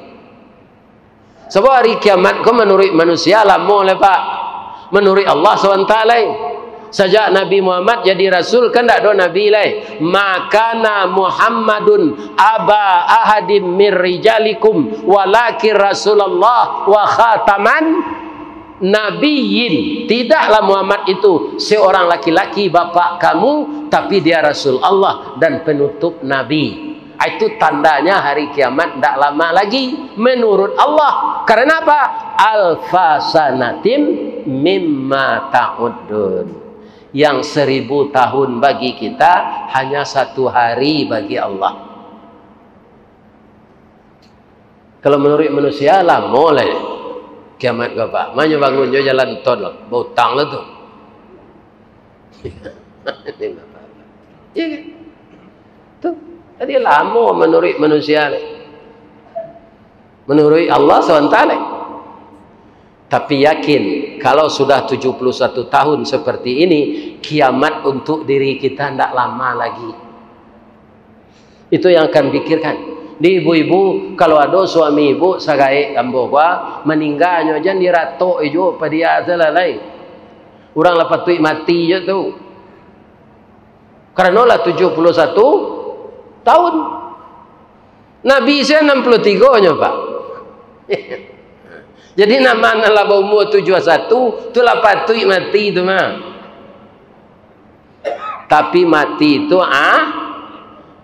Sabab hari kiamat ko manuruik manusia lamo lai, Pak. Manuruik Allah subhanahu wa taala lai. Sajak Nabi Muhammad jadi rasul, kan ndak ado nabi lai. "Ma kana Muhammadun aba ahadim mir rijalikum, walakin Rasulullah wa khataman nabiyyin." Tidaklah Muhammad itu seorang laki-laki bapak kamu, tapi dia Rasul Allah dan penutup nabi. Itu tandanya hari kiamat ndak lama lagi, menurut Allah. Karena apa? "Alfa sanatim mimma ta'uddun." Yang seribu tahun bagi kita hanya satu hari bagi Allah. Kalau manuruik manusia, lamo lai kiamat ko, Pak. Manyo bangun jo jalan tol, bautang lah tu. Iya kan? Tu. Jadi lamo manuruik manusia ni. Manuruik Allah subhanahu wa taala. Tapi yakin, kalau sudah tujuh puluh satu tahun seperti ini, kiamat untuk diri kita ndak lama lagi. Itu yang akan pikirkan. Di ibu-ibu, kalau ado suami ibu sagaek ambo ko, maningganyo jan diratok ijo padia salalai. Urang lah patuik mati jo tu. Karano lah tujuh puluh satu tahun. Nabi se anam puluh tigo nyo, Pak. Jadi, nan ma nan lah baumua tujuah satu, tu lah patuik mati tu mah. Tapi mati tu, ah,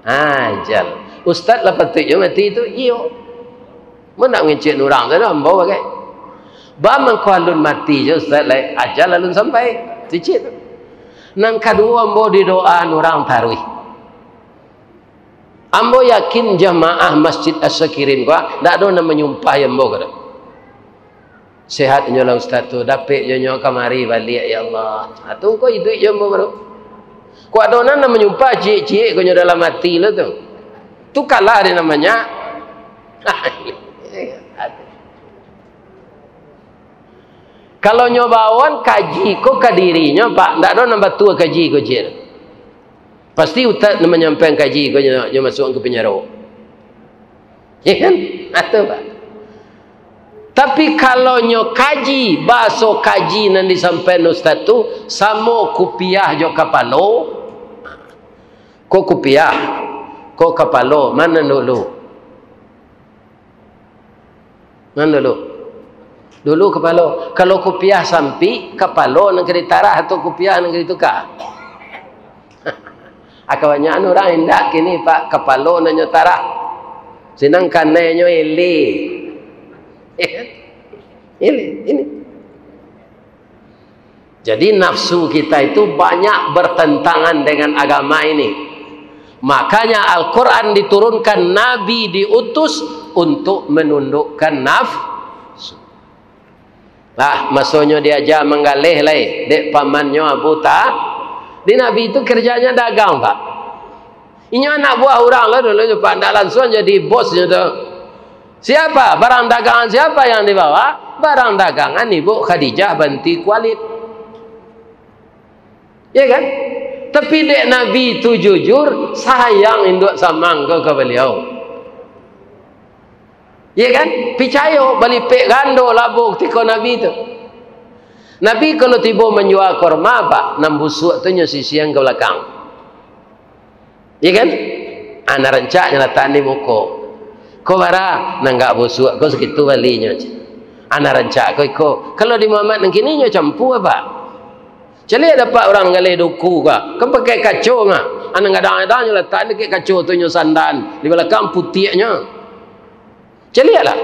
ajal. Ustaz lah patuik jo mati tu, iyo. Mun nak ngecek urang tu, ambo bagai. Ba mangko alun mati jo Ustaz, lai ajal alun sampai. Cicik tu. Nan kaduo, ambo didoaan urang taruih. Ambo yakin jamaah Masjid As-Sakirin ko, ndak ado nan manyumpahi ambo ko doh. Sehat inyo lah ustaz tu, dapek jo nyo kamari baliak, ya Allah. Ha, tu ko iduik jo ambo baru. Ko ado nan, nan manyumpah ciek-ciek ko nyo dalam ati lo tu. Tu kalah dek nan banyak. Kalau nyo baoan kaji ko ka dirinyo, Pak, ndak ado nan batua kaji ko ciek. Pasti ustaz nan manyampaian kaji ko nyo, nyo masuak ka panjaro. Ya kan? Atu, Pak. Tapi kalau nyo kaji, baso kaji nan disampaian ustaz tu, samo kupiah jo kapalo. Ko kupiah, ko kapalo, ma nan dulu? Nan dulu? Dulu kapalo. Kalau kupiah sampik, kapalo nan ka ditarah atau kupiah nan ka dituka? Ah, kabanyakan urang indak kini, Pak, kapalo nan nyo tarah. Sinan kanai nyo eleh. Eleh, ini. Jadi, nafsu kita itu banyak bertentangan dengan agama ini. Makanya, Al-Quran diturunkan, Nabi diutus untuk menundukkan nafsu. Lah, masonyo diaja manggaleh lai dek pamannyo Abu Ta-, di Nabi itu kerjanya dagang, Pak. Inyo anak buah urang lah dulu tu, Pak, ndak langsuang jadi bosnyo tu. Siapa? Barang dagangan siapa yang dibawa? Barang dagangan Ibu Khadijah binti Khuwailid. Ya kan? Tapi dek Nabi tu jujur, sayang induak samang ko ka baliau. Ya kan? Picayo, balipek gando labo kutiko Nabi tu. Nabi kalau tibo manjua kurma, Pak, nan busuak tu nyo sisiang ka balakang. Iya kan? Ah, nan rancak nyo latak di muko. Ko bara, nan agak busuak ko sakitu balinyo. Ah, nan rancak ko iko. Kalau di Muhammad nan kini nyo campua, Pak. Caliak dapek urang manggaleh duku ka. Kan pakai kaco mah. Ah, nan gadang-gadang nyo latak di kaco tu nyo sandaan. Di balakang putiaknyo. Caliaklah.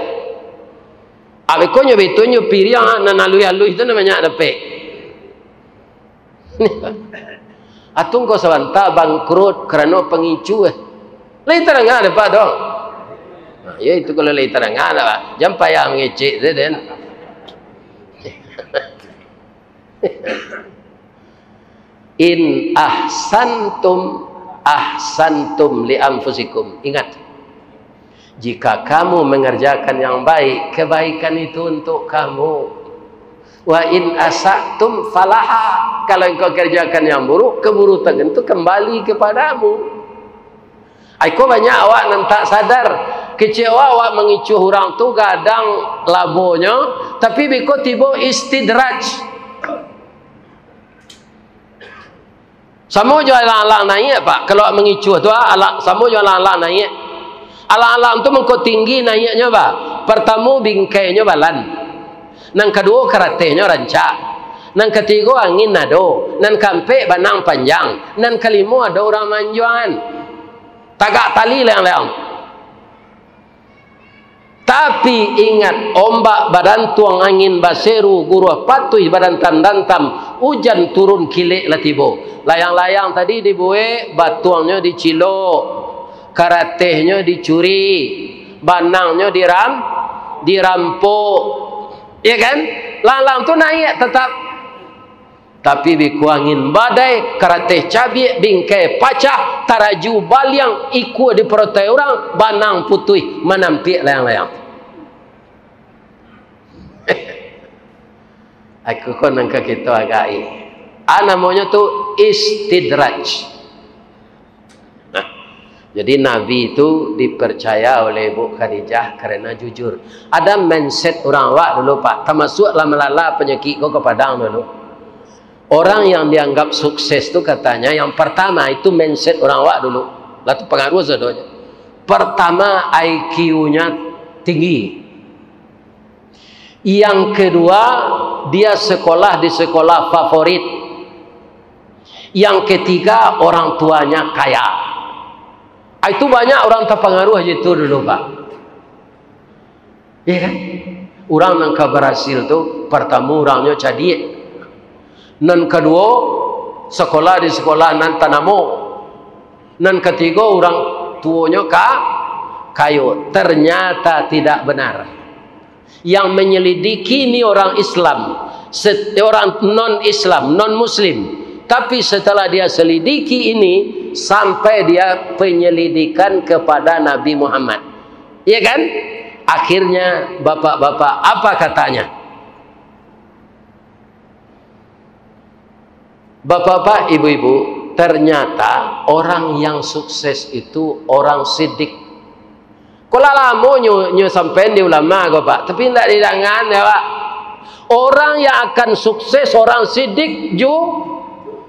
Abih ko nyo betonyo piriang, ah, nan aluih-aluih tu nan banyak dapek. Atun ko sabanta bangkrut karano pangicu, eh. Lai tarang dapek tu. Nah, ya itu kalau lai tarang lah, jan payah mangecek tu, den. In ahsantum, ahsantum li anfusikum. Ingat, jika kamu mengerjakan yang baik, kebaikan itu untuk kamu. Wa in asa'tum falaha. Kalau engkau kerjakan yang buruk, keburukan itu kembali kepadamu. Ai ko banyak awak nan tak sadar. Kecek awak, awak mangicuah urang tu gadang labonyo, tapi biko tibo istidraj. Samo jo alang-alang naiak, Pak. Kalau mangicuah tu, ah, alang, samo jo alang-alang naiak. Alang-alang tu mangko tinggi naiaknyo, Pak. Partamo, bingkainyo balan. Nan kaduo, karatehnyo rancak. Nan katigo, angin ado. Nan kaampek, banang panjang. Nan kalimo, ado urang manjuangan. Tagak tali leang-leang. Tapi ingat, ombak badantuang, angin baseru, guruah patuih badantam-dantam, ujan turun kilek lah tibo. Layang-layang tadi dibuek, batuangnyo dicilok, karatehnyo dicuri, banangnyo diram-, dirampok. Ya kan? Alang-alang tu naiak tatap. Tapi biko angin badai, karateh cabiak, bingkai pacah, taraju baliang, ikua diparotai urang, banang putuih, manampiak layang-layang. Aku ko nan ka kito agai. Ah, namonyo tu istidraj. Nah, jadi Nabi itu dipercaya oleh Ibu Khadijah karena jujur. Ada mindset urang awak dulu, Pak, tamasuak lah malala panyakik ko ka Padang dulu. Orang yang dianggap sukses tu katanya yang pertama itu mindset urang awak dulu. Lah tu pangaruah sadonyo. Pertama, I Q-nya tinggi. Yang kedua, dia sekolah di sekolah favorit. Yang ketiga, orang tuanya kaya. Ah, itu banyak orang terpengaruh je tu dulu, Pak. Iya kan? Urang nan ka barasil tu, partamo urangnyo cadiak. Nan kaduo, sekolah di sekolah nan tanamo. Nan katigo, urang tuonyo ka-, kayo. Ternyata tidak benar. Yang menyelidiki ini orang Islam, set-, orang non-Islam, non-Muslim. Tapi setelah dia selidiki ini, sampai dia penyelidikan kepada Nabi Muhammad. Iya kan? Akhirnya, bapak-bapak, apa katanya? Bapak-bapak, ibu-ibu, ternyata orang yang sukses itu orang sidik. Kok lah lamo nyo, nyo sampai di ulama ko, Pak, tapi ndak didangan ya, Pak. Orang yang akan sukses, orang sidik, ju-,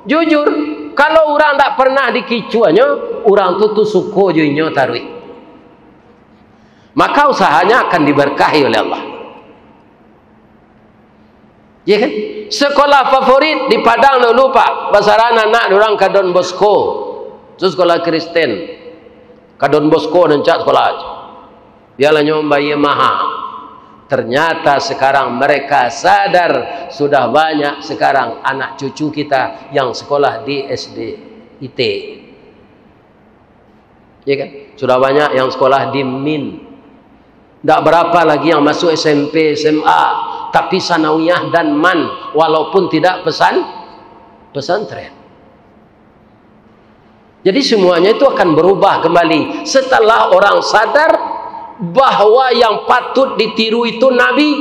jujur. Kalau urang ndak pernah dikicuahnyo, urang tu, tu suko jo inyo taruih. Maka usahanya akan diberkahi oleh Allah. Ya kan? Sekolah favorit di Padang dulu, Pak, basaran anak urang ka Don Bosco. Itu sekolah Kristen. Ka Don Bosco nan cak sekolah. Bialah nyo mambayia maha. Ternyata sekarang mereka sadar, sudah banyak sekarang anak cucu kita yang sekolah di S D I T. Ya kan? Sudah banyak yang sekolah di MIN. Ndak berapa lagi yang masuk S M P, S M A, tapi sanawiyah dan MAN, walaupun tidak pesan-, pesantren. Jadi semuanya itu akan berubah kembali setelah orang sadar bahwa yang patut ditiru itu Nabi.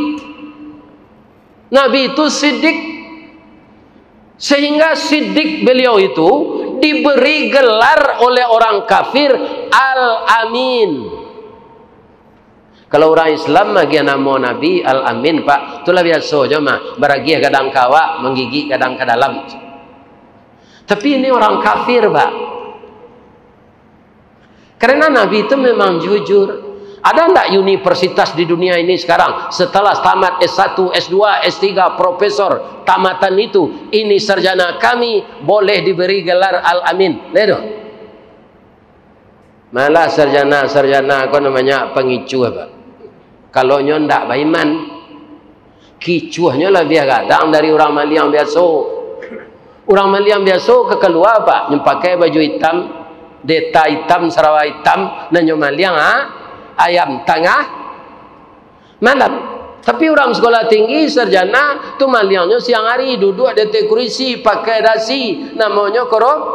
Nabi itu sidik, sehingga sidik beliau itu diberi gelar oleh orang kafir Al-Amin. Kalau urang Islam magiah namo Nabi Al-Amin, Pak, itulah biaso jo mah, baragiah gadang ka awak, manggigik gadang ka dalam. Tapi ini orang kafir, Pak. Karena Nabi itu memang jujur. Ada ndak universitas di dunia ini sekarang, setelah tamat S satu, S dua, S tiga, profesor, tamatan itu, ini sarjana kami, boleh diberi gelar Al-Amin? Ndak ado. Malah sarjana-sarjana ko namonyo pangicuah, Pak. Kalau nyo ndak baiman, kicuahnyo labiah gadang dari urang maliang biaso. Urang maliang biaso ka kalua, Pak, nyo pakai baju itam, deta itam, sarawa itam, nan nyo maliang, ha? Ayam tangah malam. Tapi urang sekolah tinggi, sarjana, tu maliangnyo siang hari, duduak di ateh kurisi, pakai dasi, namonyo korup-,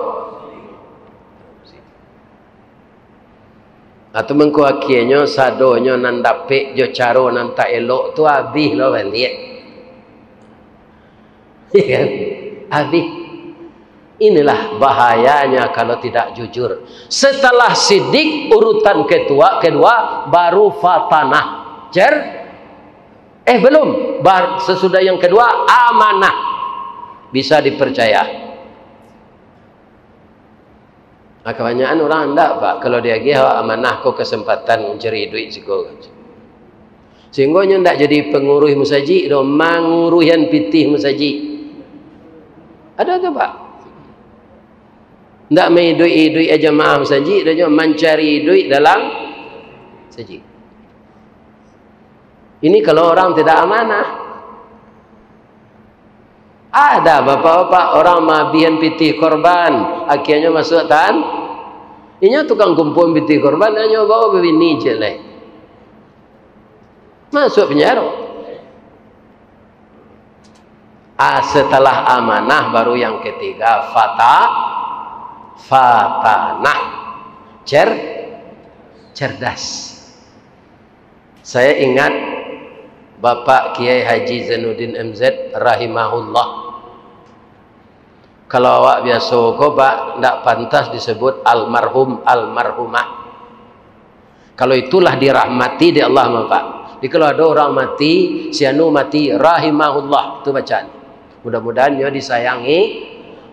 Atau mangko akienyo sadonyo nan dapek jo caro nan tak elok tu abih lo baliak. Iya kan? Habis. Inilah bahayanya kalau tidak jujur. Setelah sidik, urutan ketua, kedua, baru fatanah. Cer? Eh, belum. Bar-, sesudah yang kedua, amanah. Bisa dipercaya. Nah, kabanyakan urang ndak, Pak, kalau diagiah awak amanah ko kesempatan mancari duit siko. Sehinggo nyo ndak jadi panguruih masajik doh, manguruihan pitih masajik. Ado tu, Pak? Ndak maiduik-iduik jamaah masajik doh, nyo mancari duit dalam masajik. Ini kalau orang tidak amanah. Ada bapak-bapak orang maabihan pitih korban, akhirnyo masuk tan-, inyo tukang kumpul pitih korban, hanyo bao babini ciek lai. Masuk penjara. Ah, setelah amanah baru yang ketiga, fata-, fatanah. Cer-, cerdas. Saya ingat Bapak Kiai Haji Zainuddin M Z rahimahullah. Kalau awak biaso ko, Pak, ndak pantas disebut almarhum, almarhumah. Kalau itulah dirahmati dek Allah mah, Pak. Jadi kalau ado urang mati, si anu mati, rahimahullah, tu bacaan. Mudah-mudahan nyo disayangi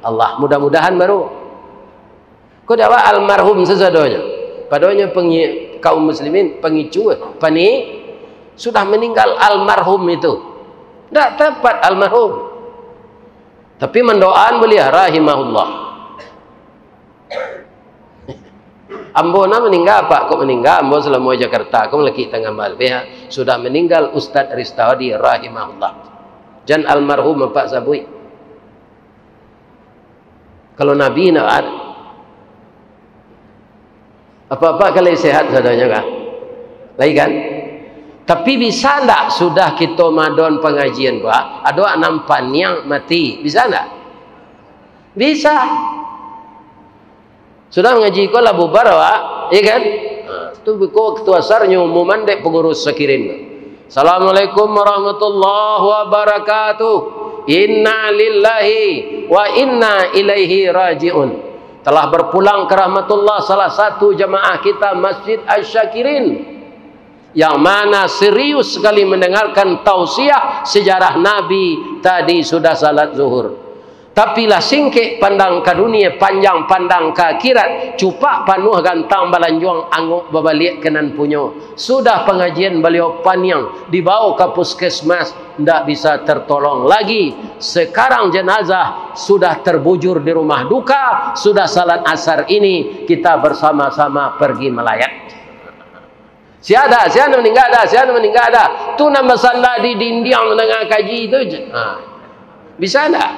Allah. Mudah-mudahan baru. Ko dek awak almarhum sasadonyo. Padohonyo pengi-, kaum muslimin, pangicuah, pani-, sudah meninggal almarhum itu. Ndak tepat almarhum. Tapi mandoaan buliah, rahimahullah. Ambo nah maningga, Pak, kok maningga, ambo salamo di Jakarta, kok malakik tangah malam. Ya, sudah meninggal Ustaz Ristawadi, rahimahullah. Jan almarhum, Pak, sabuik. Kalau Nabi ndak ado. Apak-apak kan lai sehat sadonyo kan? Lai kan? Tapi bisa ndak sudah kito maadaan pangajian, Pak, ado nan paniang mati? Bisa ndak? Bisa. Sudah mangaji ko lah bubar awak, iya kan? Ha, tu biko ketua asar nyo umuman dek pangurus sakirin. Assalamualaikum warahmatullahi wabarakatuh. Inna lillahi wa inna ilaihi raji'un. Telah berpulang ke rahmatullah salah satu jamaah kita Masjid Asy-Syakirin, yang mana serius sekali mendengarkan tausiah sejarah Nabi tadi sudah salat zuhur. Tapi lah singkek pandang ka dunia, panjang pandang ka akhirat, cupak panuah gantang balanjuang, angok babaliak ka nan punyo. Sudah pangajian baliau paniang, dibawa ka puskesmas, ndak bisa tertolong lagi. Sekarang jenazah sudah terbujur di rumah duka, sudah salat asar ini kita bersama-sama pergi melayat. Sia dah, sia nan maningga dah, sia nan maningga dah. Tu nan basanda di dindiang mandanga kaji tu je. Ha. Bisa ndak?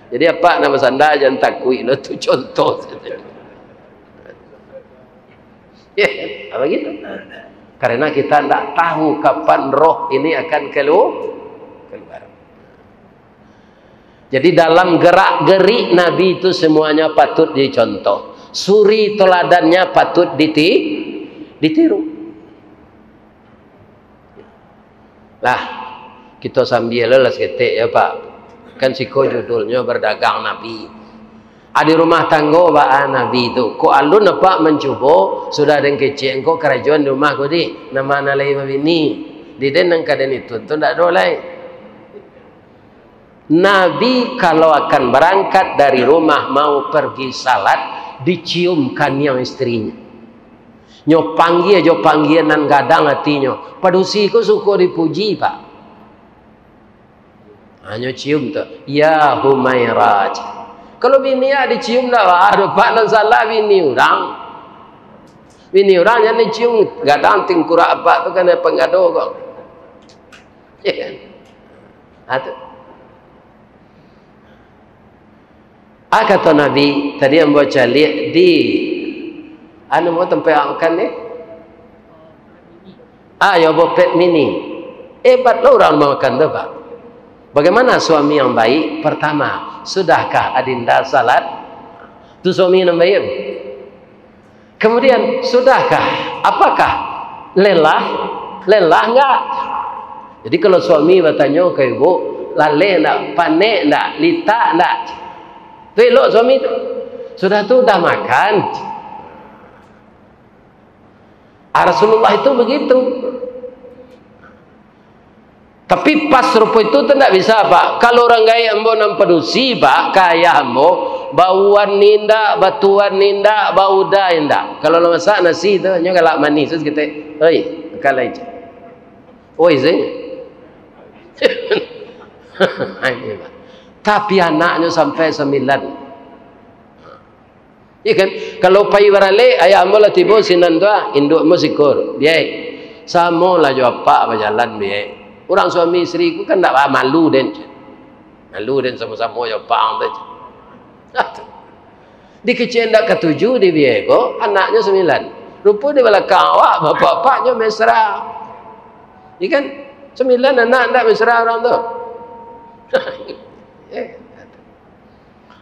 Jadi apak nan basanda jan takuik lo, tu contoh sajo. Ya, apa gitu? Karena kita ndak tahu kapan roh ini akan kelu-, keluar. Jadi dalam gerak-gerik Nabi itu semuanya patut dicontoh. Suri teladannya patut diti-, ditiru. Lah, kito sambia lah saketek ya, Pak. Kan siko judulnyo Berdagang Nabi. Ah, di rumah tanggo baa Nabi tu. Kok alun apak mancubo, sudah den kecek ko karajoan di rumah ko di. Nan ma nan lai babini. Di den nan ka den itu tu ndak ado lai. Nabi kalau akan barangkat dari rumah mau pergi salat, dicium kaniang istrinyo. Nyo panggia jo panggian nan gadang atinyo. Padusi ko suko dipuji, Pak. Ha, nyo cium tu, "Ya Humairah." Kalau bini awak dicium ndak baa doh, Pak, nan salah bini urang. Bini urang jan dicium, gadang tingkurak apak tu kanai panggado ko. Ya kan? Ha, tu. Ah, kato Nabi, tadi ambo caliak di, anu, mo tampek awak makan ni? Ah, yo, Bopet Mini. Hebat lo urang rumah makan tu, Pak. Bagaimana suami yang baik? Pertama, sudahkah Adinda salat? Tu suami nan baik. Kemudian, sudahkah? Apakah lelah? Lelah enggak? Jadi, kalau suami batanyo ka ibu, Laleh ndak, panek ndak, litak ndak. Tu elok suami tu. Sudah tu dah makan. Ah, Rasulullah itu begitu. Tapi pas rupo itu tu ndak bisa, Pak. Kalau urang gaek ambo nan padusi, Pak, ka ayah ambo, bauan indak, batuan indak, bauda indak. Kalau lah masak nasi tu, nyo galak manih tu saketek. Oi, makan lai. Oi, Zain. Tapi anaknyo sampai sambilan. Iya kan? Kalau pai baralek, ayah ambo lah tibo sinan tu ah, induak ambo sikua. Biai. Samo lah jo apak bajalan, biai. Urang suami isteri ko kan ndak malu den. Malu den samo-samo jo apak tu. Dikecek ndak katuju di biai ko, anaknyo sambilan. Rupo di balakang awak, bapak-bapaknyo mesra. Iya kan? Sambilan anak ndak mesra urang tu. Eh.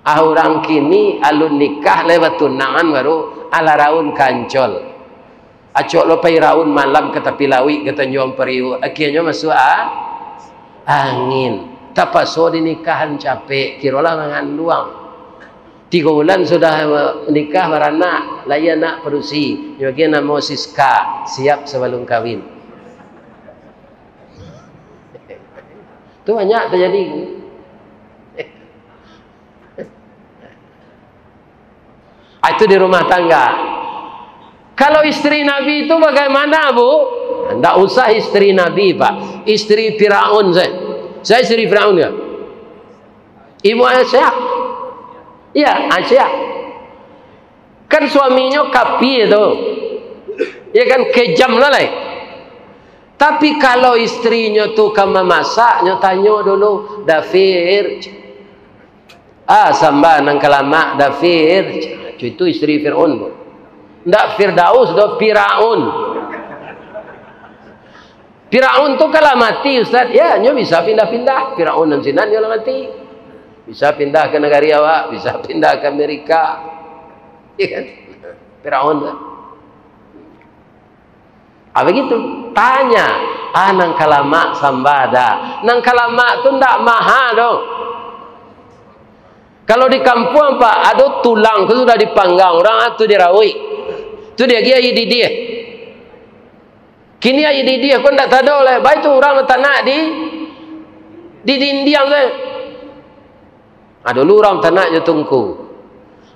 Ah, urang kini alun nikah lai batunangan baru alah raun kancol. Acok lo pai raun malam ka tapi lauik ka Tanjuang Pariuk. Akhianyo masuak a-, angin. Tapaso dinikahan capek, kirolah manganduang. Tigo bulan sudah, eh, nikah baranak, lahia anak padusi. Nyo agiah namo Siska, siap sabalum kawin. Tu banyak tajadi. Ah, itu di rumah tangga. Kalau isteri Nabi itu bagaimana, Bu? Ndak usah isteri Nabi, Pak. Isteri Firaun saja. Saya isteri Firaun ya? Ibu Aisyah. Iya, Aisyah. Kan suaminyo kapia tu. Ya kan, kejam lah lai. Tapi kalau isterinyo tu ka mamasak, nyo tanyo dulu, "Dafir, ah, samba nan ka lamak, Dafir." Itu isteri Firaun tu. Ndak Firdaus doh, Firaun. Firaun tu kan lah mati, Ustaz. Ya, nyo bisa pindah-pindah. Firaun nan sinan nyo lah mati. Bisa pindah ka nagari awak, bisa pindah ka Amerika. Ya kan? Firaun tu. Ah, begitu. Tanya, ah, nan ka lamak samba da. Nan ka lamak tu ndak maha doh. Kalau di kampuang, Pak, ado tulang tu sudah dipanggang urang, ah, tu dirawik. Tu diagiah aia didiah. Kini aia didiah ko ndak tado lai. Baitu urang batanak di, di dindiang tu. Ah, dulu urang tanak jo tungku.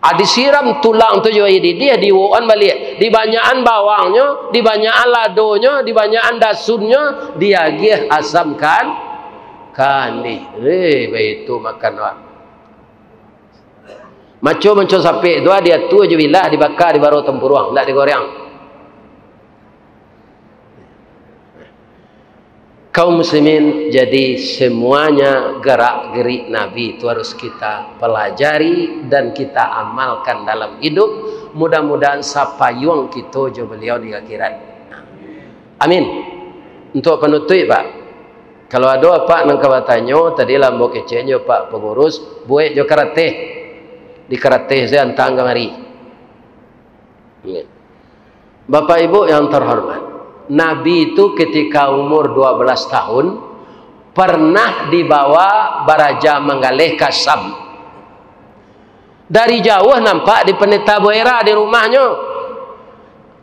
Ah, disiram tulang tu jo aia didiah, diiwokan baliak. Dibanyakan bawangnyo, dibanyakan ladonyo, dibanyakan dasunnyo, diagiah asam kan, kandih. Eh, baitu makan awak. Maco-maco sapek tu, ah, diatua jo bilah, dibaka, dibaro tampuruang, ndak digoreang. Kaum muslimin, jadi semuanya gerak-gerik Nabi itu harus kita pelajari dan kita amalkan dalam hidup. Mudah-mudahan sapayuang kito jo beliau di akhirat. Amin. Untuk penutup, Pak, kalau ado apak nan ka batanyo, tadi lah ambo kecek jo Pak Pengurus, buek jo karateh. Di karateh sajo antang kamari. Bapak Ibu yang terhormat, Nabi itu ketika umur dua belas tahun, pernah dibawa baraja manggaleh ka Syam. Dari jauah nampak di Pendeta Boera di rumahnyo.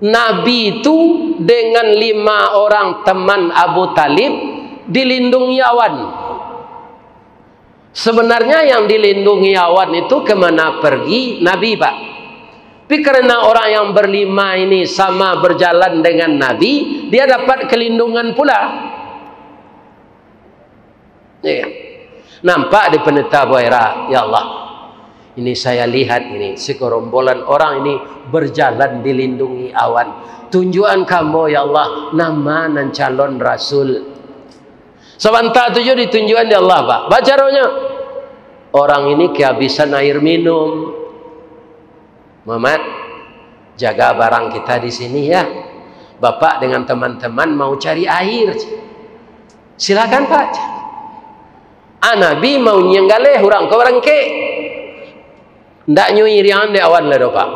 Nabi itu dengan lima orang teman Abu Talib dilindungi awan. Sebenarnya yang dilindungi awan itu kemana pergi Nabi, Pak. Tapi karena orang yang berlima ini sama berjalan dengan Nabi, dia dapat kelindungan pula. Ya kan? Nampak di Pendeta Boera, "Ya Allah, ini saya lihat ini, segerombolan orang ini berjalan dilindungi awan. Tunjukan ka ambo, ya Allah, nama nan calon rasul." Sabanta tu jo ditunjuakan dek Allah, Pak. Baa caronyo? Orang ini kehabisan air minum. "Muhammad, jaga barang kita di sini ya. Bapak dengan teman-teman mau cari air." "Silakan, Pak." Ah, Nabi maunyiang galeh, urang ko barangkek. Ndak nyo iriangan dek awan lai doh, Pak.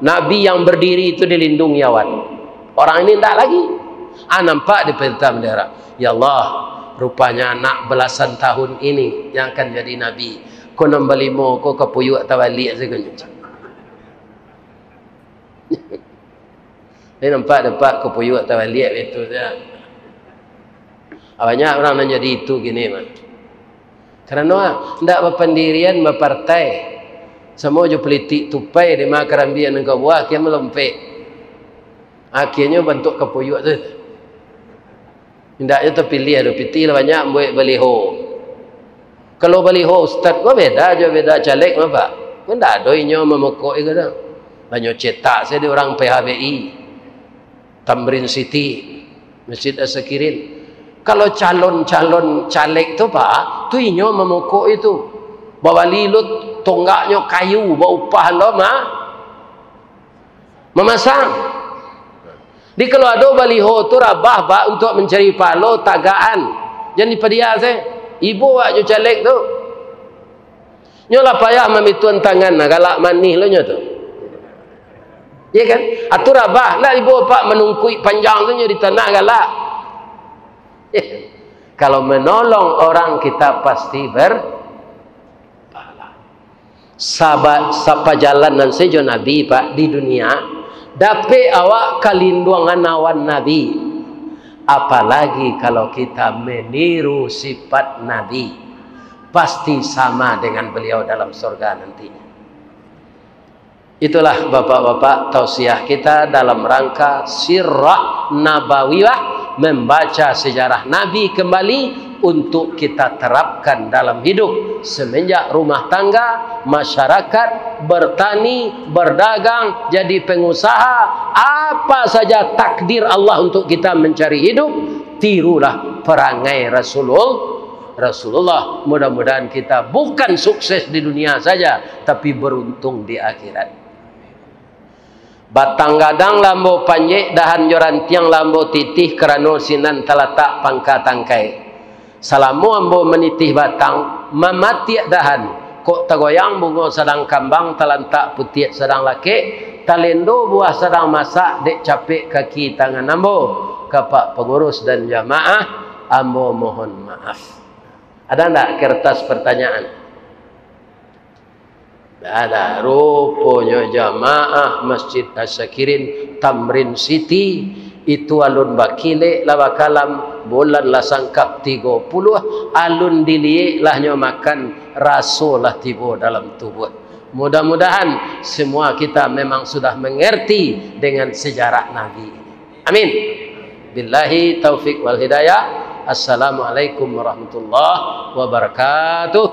Nabi yang berdiri itu dilindungi awan. Orang ini ndak lagi. Ah, nampak di Pendeta Boera. "Ya Allah, Rupanya anak belasan tahun ini yang akan jadi nabi. Ko nan balimo ko kapuyuak tabaliak sajo. Ni nampak dapat kapuyuak tabaliak itu sajo. Banyak urang nan jadi itu kini mah. Karano ah, ndak bapandirian, bapartai. Samo jo palitik tupai di ma karambia nan ka buah, akhia malompek. Akhianyo bantuak kapuyuak tu. Indaknyo tapiliah doh, pitih lah banyak mambuek baliho. Kalau baliho ustad ko beda jo beda caleg mah, Pak. Ko ndak ado inyo mamokok iko doh. Lah nyo cetak sajo di urang P H B I, Tamrin City, Masjid Asyakirin. Kalau calon-calon caleg tu, Pak, tu inyo mamokok itu. Babali lo tonggaknyo kayu, baupah lo mah. Mamasang. Jadi kalau ado baliho tu rabah, Pak, untuak mancari pahalo, tagakan. Jan dipadiah se. Ibo awak jo caleg tu. Nyo lah payah mamituan tangan, nah, galak manih lo nyo tu. Iya kan? Atu rabah, ndak ibo, Pak, manungkuik panjang tu nyo di tanah galak. Kalau menolong orang, kita pasti ber-, Saba-, sapajalanan sajo Nabi, Pak, di dunia, dapek awak kalinduangan awan Nabi. Apalagi kalau kita meniru sifat Nabi, pasti sama dengan beliau dalam surga nantinya. Itulah, bapak-bapak, tausiah kita dalam rangka sirah nabawiyah, membaca sejarah Nabi kembali untuk kita terapkan dalam hidup, semenjak rumah tangga, masyarakat, bertani, berdagang, jadi pengusaha, apa saja takdir Allah untuk kita mencari hidup, tirulah perangai Rasulul-, Rasulullah. Mudah-mudahan kita bukan sukses di dunia saja, tapi beruntung di akhirat. Batang gadang lah ambo panjek, dahan jo rantiang lah ambo titih, karano sinan talatak pangka tangkai. Salamo ambo manitih batang, mamatiak dahan, kok tagoyang bungo sadang kambang, talantak putiak sadang lakek, talendo buah sadang masak, dek capek kaki tangan ambo. Ka Pak Pangurus dan jamaah, ambo mohon maaf. Ada ndak kertas pertanyaan? Ndak ada. Ruponyo jamaah Masjid Asyakirin, Tamrin City, itu alun bakilek lah bakalam, bulan lah sangkap tigo puluah, alun diliek lah nyo makan, raso lah tibo dalam tubuah. Mudah-mudahan semua kita memang sudah mengerti dengan sejarah Nabi ini. Amin. Billahi taufik wal hidayah. Assalamualaikum warahmatullahi wabarakatuh.